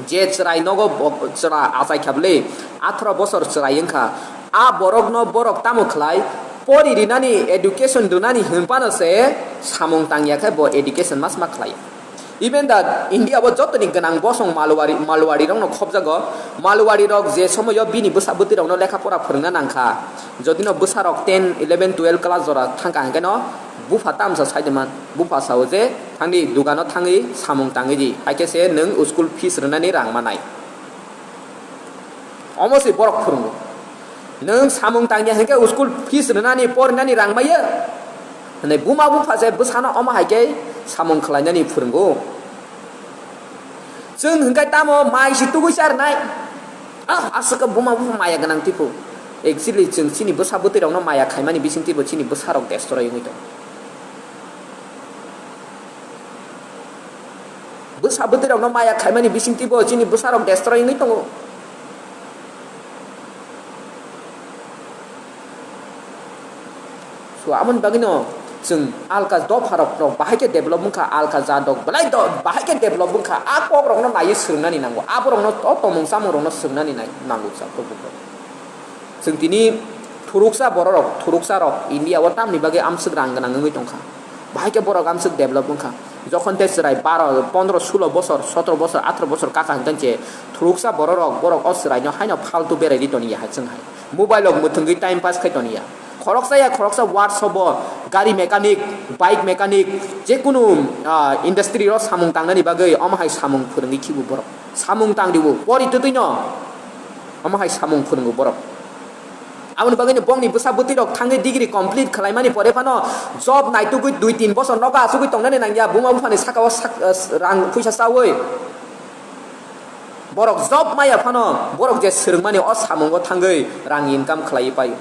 Je chwrai nogo bo-, chwra achai kha bwle, atharo bosor chwrai wngkha. A borokno borok tamo khlai, pori rinani, education rwnani hwnphano se samung tangya khe bo education masma khlai. Even the India o jotoni gwnang bosong Malwari, Malwari rokno khobjago. Malwari rok je somoyo bini bwsa bwtwi rokno lekha pora phwrwngna nangkha. Jodino bwsa rok ten, eleven, twelve class jora thangkha hwnkhe no bupha tamsa sai de man. Bupha sao je thangdi dugano thangwi samung tangwi di. Hai khe se nwng school fees rwnani rang manai. Omo se borok phwrwngo. Nwng samung tangya hwnkhe school fees rwnani, porinani rang maya. Hwnwi buma bupha se bwsano omo hai khe samung khlainani phwrwngo. Chwng hwnkhe tamo mai se tugui charnai. Ah, aswk buma bupha maya gwnang tipo. Actually, chwng chini bwsa bwtwi rokno maya khaimani bising tipo chini bwsa rok destroy wngwi tongo. Bwsa bwtwi rokno maya khaimani bising tipo chini bwsa rok destroy wngwi tongo. So, aboni bagwino chwng alka dopha rok, rok bahai khe develop wngkha, alka jat rok belai do-, bahai khe develop wngkha, a kok rokno naiwi swrwngnani nango, aborokno o tongmung chamung rokno swrwngnani nai-, nango chakro bukrok. Chwng tini thuruksa borok rok, thuruksa rok India o tamni bagwi amswk rang gwnang wngwi tongkha, bahai khe borok amswk develop wngkha. Jokhon tei chwrai baro, pondro, sulo bosor, sotro bosor, atharo bosor kaka hwnkhe se thuruksa borok rok, borok o chwraino haino faltu berai di toniya hai chwng hai. Mobile rok mwthwngwi time pass khai toniya. Khoroksa ya khoroksa workshop o gari mechanic, bike mechanic, jekunu, ah, industry o samung tangnani bagwi omo hai samung phwrwngwi khibu borok. Samung tang dibu, pori twtwi no omo hai samung phwrwngo borok. Aboni bagwi no bongni bwsa bwtwi rok thangwi degree complete khwlaimani pore phano job naitugwi dui tin bosor nogo asugwi tongnani nangya, buma buphani saka o sak-, rang phuisa chawi. Borok job maya phano borok je swrwngmani o samungo thangwi rang income khlaiwi paio.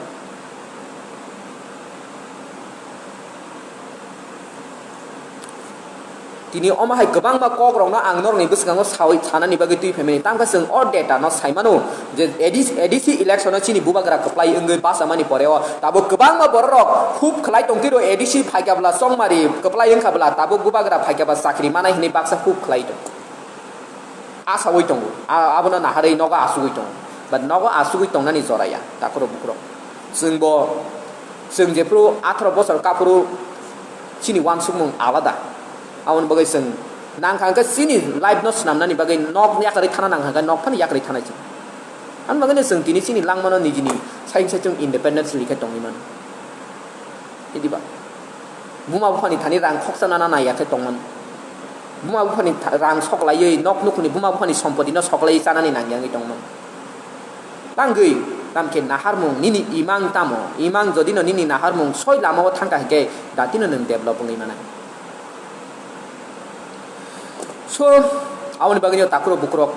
Tini omo hai kwbangma kokrokno ang norokni bwskango sawi sanani bagwi twi phaimani. Tangkha chwng o data no saimano je A D C, A D C election o chini bubagra kwplai wngwi bachamani pore o tabuk kwbangma bororok hub khlai tongtiro, A D C phaikha bwla chongmari kwplai wngkha bwla tabuk bubagra phaikha ba chakri manai hwnwi baksa hub khlai tong. Asaui tongo, a-, abono naharwi nogo asugwi tongo. But nogo asugwi tongnani jora ya, takhurok bukhurok. Chwngbo, chwng jephuru atharo bosor kaphuru chini wansukmung alada. Aboni bagwi chwng nangkha hwnkhe chini life no swnamnani bagwi nok yakarwi thana nangkha hwnkhe nok phano yakarwi thanai chwng. Aboni bagwino chwng tini chini langmano nijini saichung saichung independence rikhe tongwi mano. Ediba? Buma buphani thani rang khoksa nana naiya khe tongmani. Buma buphani tha-, rang soklaiwi nok nukhungni buma buphani sompotino soklaiwi chanani nangya wngwi tongmani. Tangwi, tamkhe naharmung nini imang tamo? Imang jodino nini naharmung soi lamao thangkha hwnkhe datino nwng develop wngwi manai. So, aboni bagwino takhurok bukhurok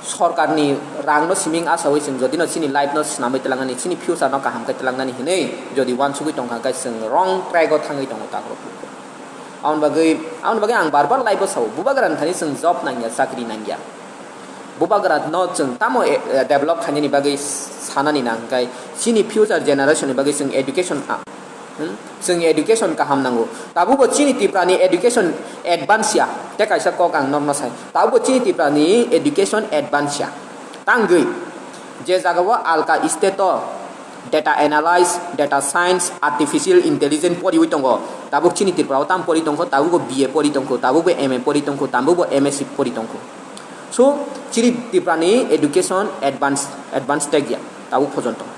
sorkarni rangno siming asaui chwng jodino chini life no swnamwi twlangnani, chini future no kaham khe twlangnani hinwi jodi wansugwi tongkha khe chwng wrong track o thangwi tongo takhurok bukhurok. Aboni bagwi, aboni bagwi ang bar bar life o sao, bubagrani thani chwng job nangya, chakri nangya. Bubagra no chwng tamo, eh, develop khainani bagwi sanani nang khe chini future generation ni bagwi chwng education a-, Hmm? Chwng education kaham nango. Tabukbo chini Tripura ni education advance ya. Tei kaisa kok ang norno sai. Tabukbo chini Tripura ni education advance ya. Tangwi je jaga o alka state o data analyze, data science, artificial intelligence poriwi tongo. Tabuk chini Tripura o tam pori tongkho, tabukbo B A pori tongkho, tabukbo M A pori tongkho, tabukbo M S C pori tongkho. So, chini Tripura ni education advance, advance tag ya. Tabuk phojon tong.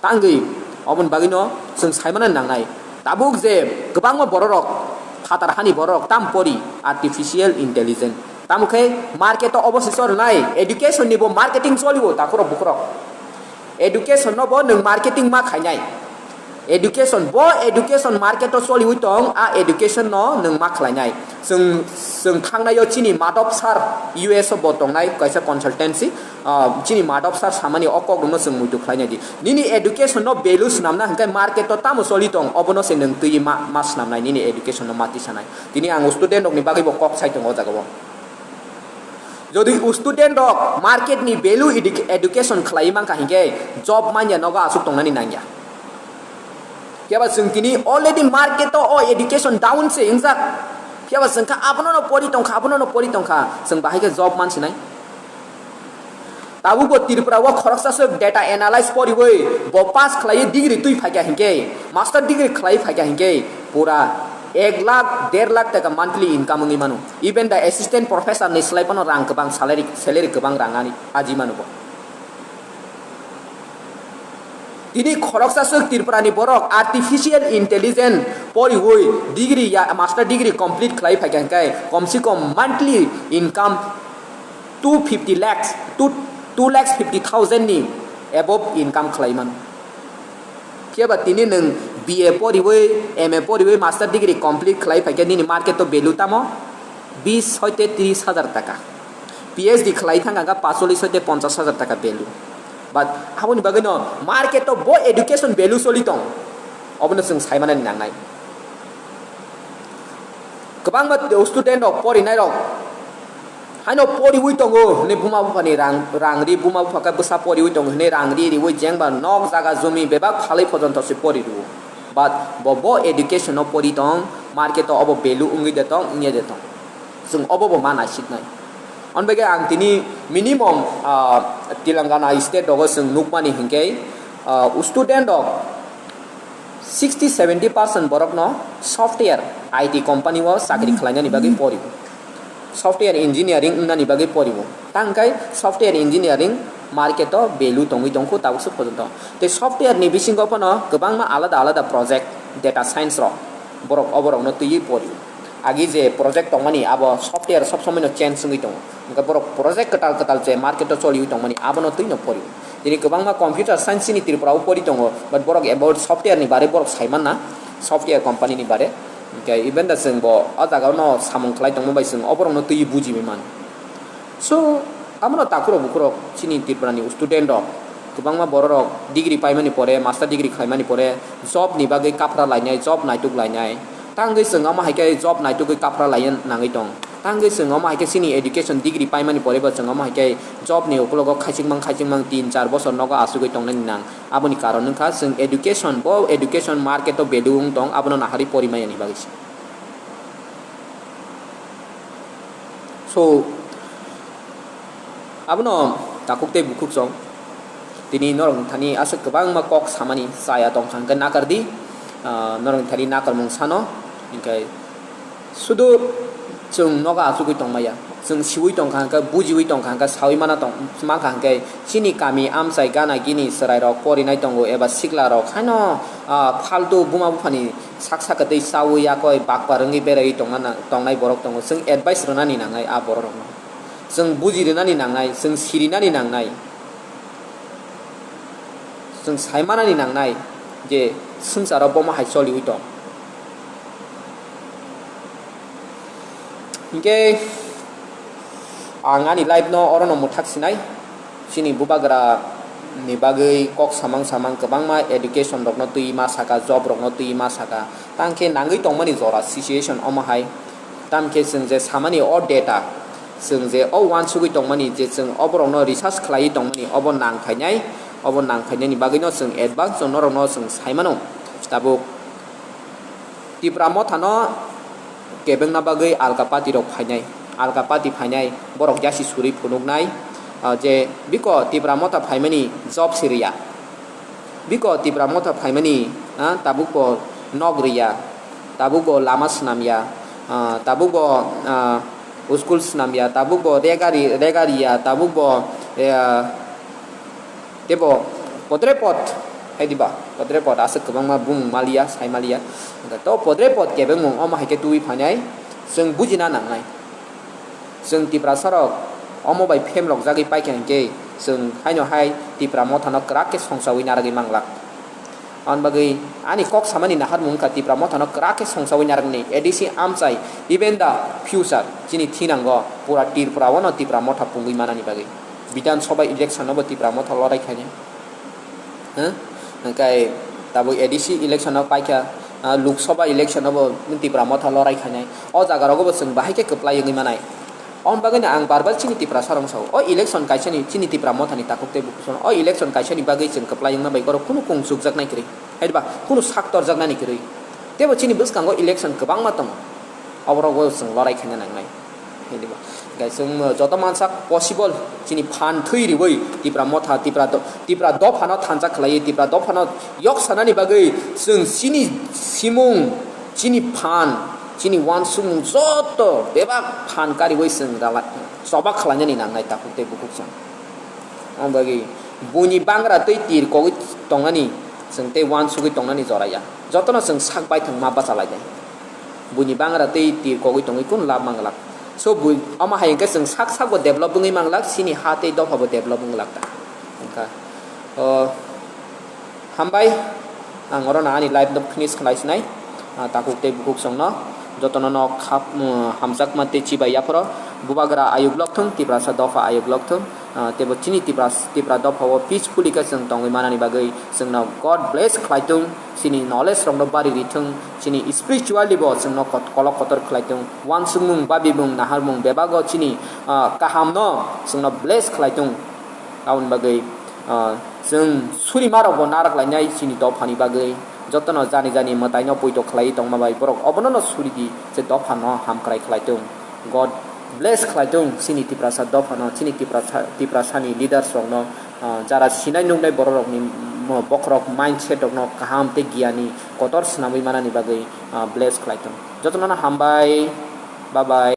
Tangwi, oboni bagwino chwng saimano nangnai. Tabuk je kwbangma bororok, phatar hani bororok tam pori artificial intelligence. Tamo khe market o obo se chornai, education ni bo marketing choliwo takhurok bukhurok. Education no bo nwng marketing ma khainai. Education, bo education market o choliwi tong, a education no nwng ma khlainai. Chwng, chwng thangnaio chini Madhav sir, U S o bo tongnai kaisa consultancy, ah, chini Madhav sir samani o kok rokno chwng muitu khlainai di. Nini education no value swnamna hwnkhe market o tamo choli tong, obono se nwng twiwi ma, ma swnamnai nini education no ma tisanai. Tini ang student rokni bagwi bo kok sai tongo o jaga o. Jodi student rok market ni value edu-, education khlaiwi mankha hinkhe job manya nogo aswk tongnani nangya. Phiya ba chwng tini already market o o education down se wngjak. Phiya ba chwng kha abono no pori tongkha, abono no pori tongkha, chwng bahai khe job mansinai. Abo bo Tripura o khoroksa swk data analyze poriwi bo pass khlaiwi degree twi phaikha hinkhe, master degree khlaiwi phaikha hinkhe pura ek lakh, der lakh taka monthly income wngwi mano. Even the assistant professor ni slai phano rang kwbang, salary, salary kwbang rang ani aji mano bo. Tini khoroksa swk Tripura ni borok artificial intelligence poriwi degree ya master degree complete khlai phaikha hinkhe komse kom monthly income two fifty lakhs, two, two lakhs fifty thousand ni above income khlai mano. Phiya ba tini nwng B A poriwi, M A poriwi, master degree complete khlai phaikhe nini market o value tamo bis hoite tris hajar taka. P H D khlai thang kha pasolis hoite ponchas hajar taka value. But aboni bagwi no market o bo education value choli tong. Obono chwng sai manani nangnai. Kwbangma student rok, porinai rok, haino poriwi tongo hwnwi buma buphani rang, rang ri, buma bupha khe bwsa poriwi tongo hwnwi rang ri riwi jengba nok jaga jumi bebak phalwi pojonto se pori rwo. But bo, bo education no pori tong, market o obo value wngwi de tong, wngya de tong. Chwng obo bo ma naisiknai. On bagwi ang tini minimum, ah, Telangana state rogo chwng nukmani hinkhe, ah, student rok sixty seventy percent borokno software I T company o chakri khlainani bagwi pori. Software engineering wngnani bagwi poribo. Tangkai software engineering market o value tongwi tongkhu tabuk swk pojonto. Tei software ni bisingo phano kwbangma alada alada project, data science rok, borok oborokno twiwi pori. Agi je project tongmani abo software sob somoi no change wngwi tongo. Hwnkhe borok project kwtal kwtal je market o choliwi tongmani abono twino pori. Tini kwbangma computer science ni Tripura o pori tongo, but borok about software ni bare borok sai manna, software company ni bare. Hwnkhe even da chwng bo o jaga no samung khlai tongma bai chwng oborokno twiwi bujiwi man. So, abono takhurok bukhurok chini Tripura ni student rok, kwbangma borok rok degree paimani pore, master degree khlaimani pore, job ni bagwi kaphra lainai, job naituk lainai. Tangwi chwng omo hai khe job naitugwi kaphra laiya nangwi tong. Tangwi chwng omo hai khe chini education degree paimani pore bo chwng omo hai khe job ni ukologo khaichikmang khaichikmang tin char bosor nogo achugwi tongnani nang. Aboni karon wngkha chwng education, bo education market o value wng tong, abono naharwi porimayani bagwi se. So, abono takhuk tei bukhuk chwng tini norokni thani aswk kwbangma kok samani chaya tongkha hwnkhe nakardi, ah, norokni thani nakarmung sano, hwnkhe sudu chwng nogo achugwi tongmaya, chwng siwi tongkha hwnkhe, bujiwi tongkha hwnkhe, sawi mana tong-, mankha hwnkhe, chini kami amchai gana gini chwrairok porinai tongo eba siklarok haino, ah, phaltu buma buphani sak saka tei chawi yakoi bakpar wngwi beraiwi tongna nang-, tongnai borok tongo. Chwng advice rwnani nangnai a bororokno. Chwng buji rwnani nangnai, chwng sirinani nangnai. Chwng sai manani nangnai je swngcharo bomo hai choliwi tong. Hinkhe ang ani life no orono mwthak sinai. Chini bubagra ni bagwi kok samang samang kwbangma education rokno twi ma saka, job rokno twi ma saka. Tangkhe nangwi tongmani jora situation omo hai. Tamkhe chwng je samani o data, chwng je o uansugwi tongmani je chwng oborokno research khlaiwi tongmani obo nang phainai, obo nang phainani bagwino chwng advance no norokno chwng sai mano. Tabuk Tipra Mothano kebengna bagwi alka party rok phainai, alka party phainai, borok yasi suri phunuknai, ah, je biko Tipra Motha phaimani job si riya, biko Tipra Motha phaimani, ah, tabuk bo nok riya, tabuk bo lama swnamya, ah, tabuk bo, ah, school swnamya, tabuk bo rega ri-, rega riya, tabuk bo, eh, Teibo podrepot, hai diba, podrepot aswk kwbangma bumung maliya, sai maliya. Hwnkhe to podrepot kebengmung omo hai khe twiwi phainai, chwng bujina nangnai. Chwng Tiprasarok omo bai phemrokjagwi paikha hinkhe, chwng haino hai Tipra Mothano kwrak khe songchawi narwgwi manglak. Aboni bagwi ani kok samani naharmung wngkha Tipra Mothano kwrak khe songchawi narwkni A D C amchai, even the future, chini thinango pura Tripura-o no Tipra Motha pungwi manani bagwi. Bidhan Sabha election-o bo Tipra Motha lorai khainai. Huh? Hwnkhe tabuk A D C election-o paikha, ah, Lok Sabha election-o bo Tipra Motha lorai khainai. O jaga rogo bo chwng bahai khe kwplai wngwi manai. Aboni bagwino ang bar bar chini Tiprasa rok sao, o election kaisani chini Tipra Mothani takhuk tei bukhuk sono, o election kaisani bagwi chwng kwplai wngna bai borok kunu kung chukjaknai kwrwi, hai ba kunu sak torjaknani kwrwi. Teibo chini bwskango election kwbangma tongo, oborok bo chwng lorai khaina nangnai. Hingke chwng joto mansak possible chini phan thwi riwi Tipra motha, Tipra do-, Tipra dophano thansa khlaiwi, Tipra dophano yok sanani bagwi chwng chini simung, chini phan, chini uansukmung joto bebak phan kariwi chwng rala-, choba khlainani nangnai takhuk tei bukhuk chwng. Ang bagwi buini bangra tei tir kogwi tongnani chwng tei uansugwi tongnani jora ya. Jotono chwng sak baithang ma bachalainai. Buini bangra tei tir kogwi tongwi kun lab manglak. So bui, omo hai hwnkhe chwng sak sak bo develop wngwi manglak, chini ha tei dopha bo develop wngwi lak ta. Wngkha. O, hambai, ang oro no ani live no finish khlai sinai. Ah, takhuk tei bukhuk chwngno jotono no khap, um, hamjakma tei chibai yaphoro bubagra ayuk lok thung, Tiprasa dopha ayuk lok thung. Ah, teibo chini Tipra, Tipra dopha o peacefully khe chwng tongwi manani bagwi chwngno God bless khlai thung, chini knowledge rokno bari ri thung, chini spiritually bo chwngno kot-, kolok kotor khlai thung, uansukmung, babimung, naharmung bebago chini, ah, kahamno chwngno bless khlai thung. Aboni bagwi, ah, chwng surima rokbo narak lainai chini dophani bagwi, jotono jani jani mwtaino poito khlaiwi tongma bai borok obono no suridi, je dophano hamkrai khlai thung. God bless khlai thung chini Tiprasa dophano, chini Tiprasa, Tiprasani leaders rokno, ah, jara sinai nuknai borok rokni mo-, bokhorok mindset rokno kaham tei giyani kotor swnamwi manani bagwi, ah, bless khlai thung. Jotono no hambai, bye bye.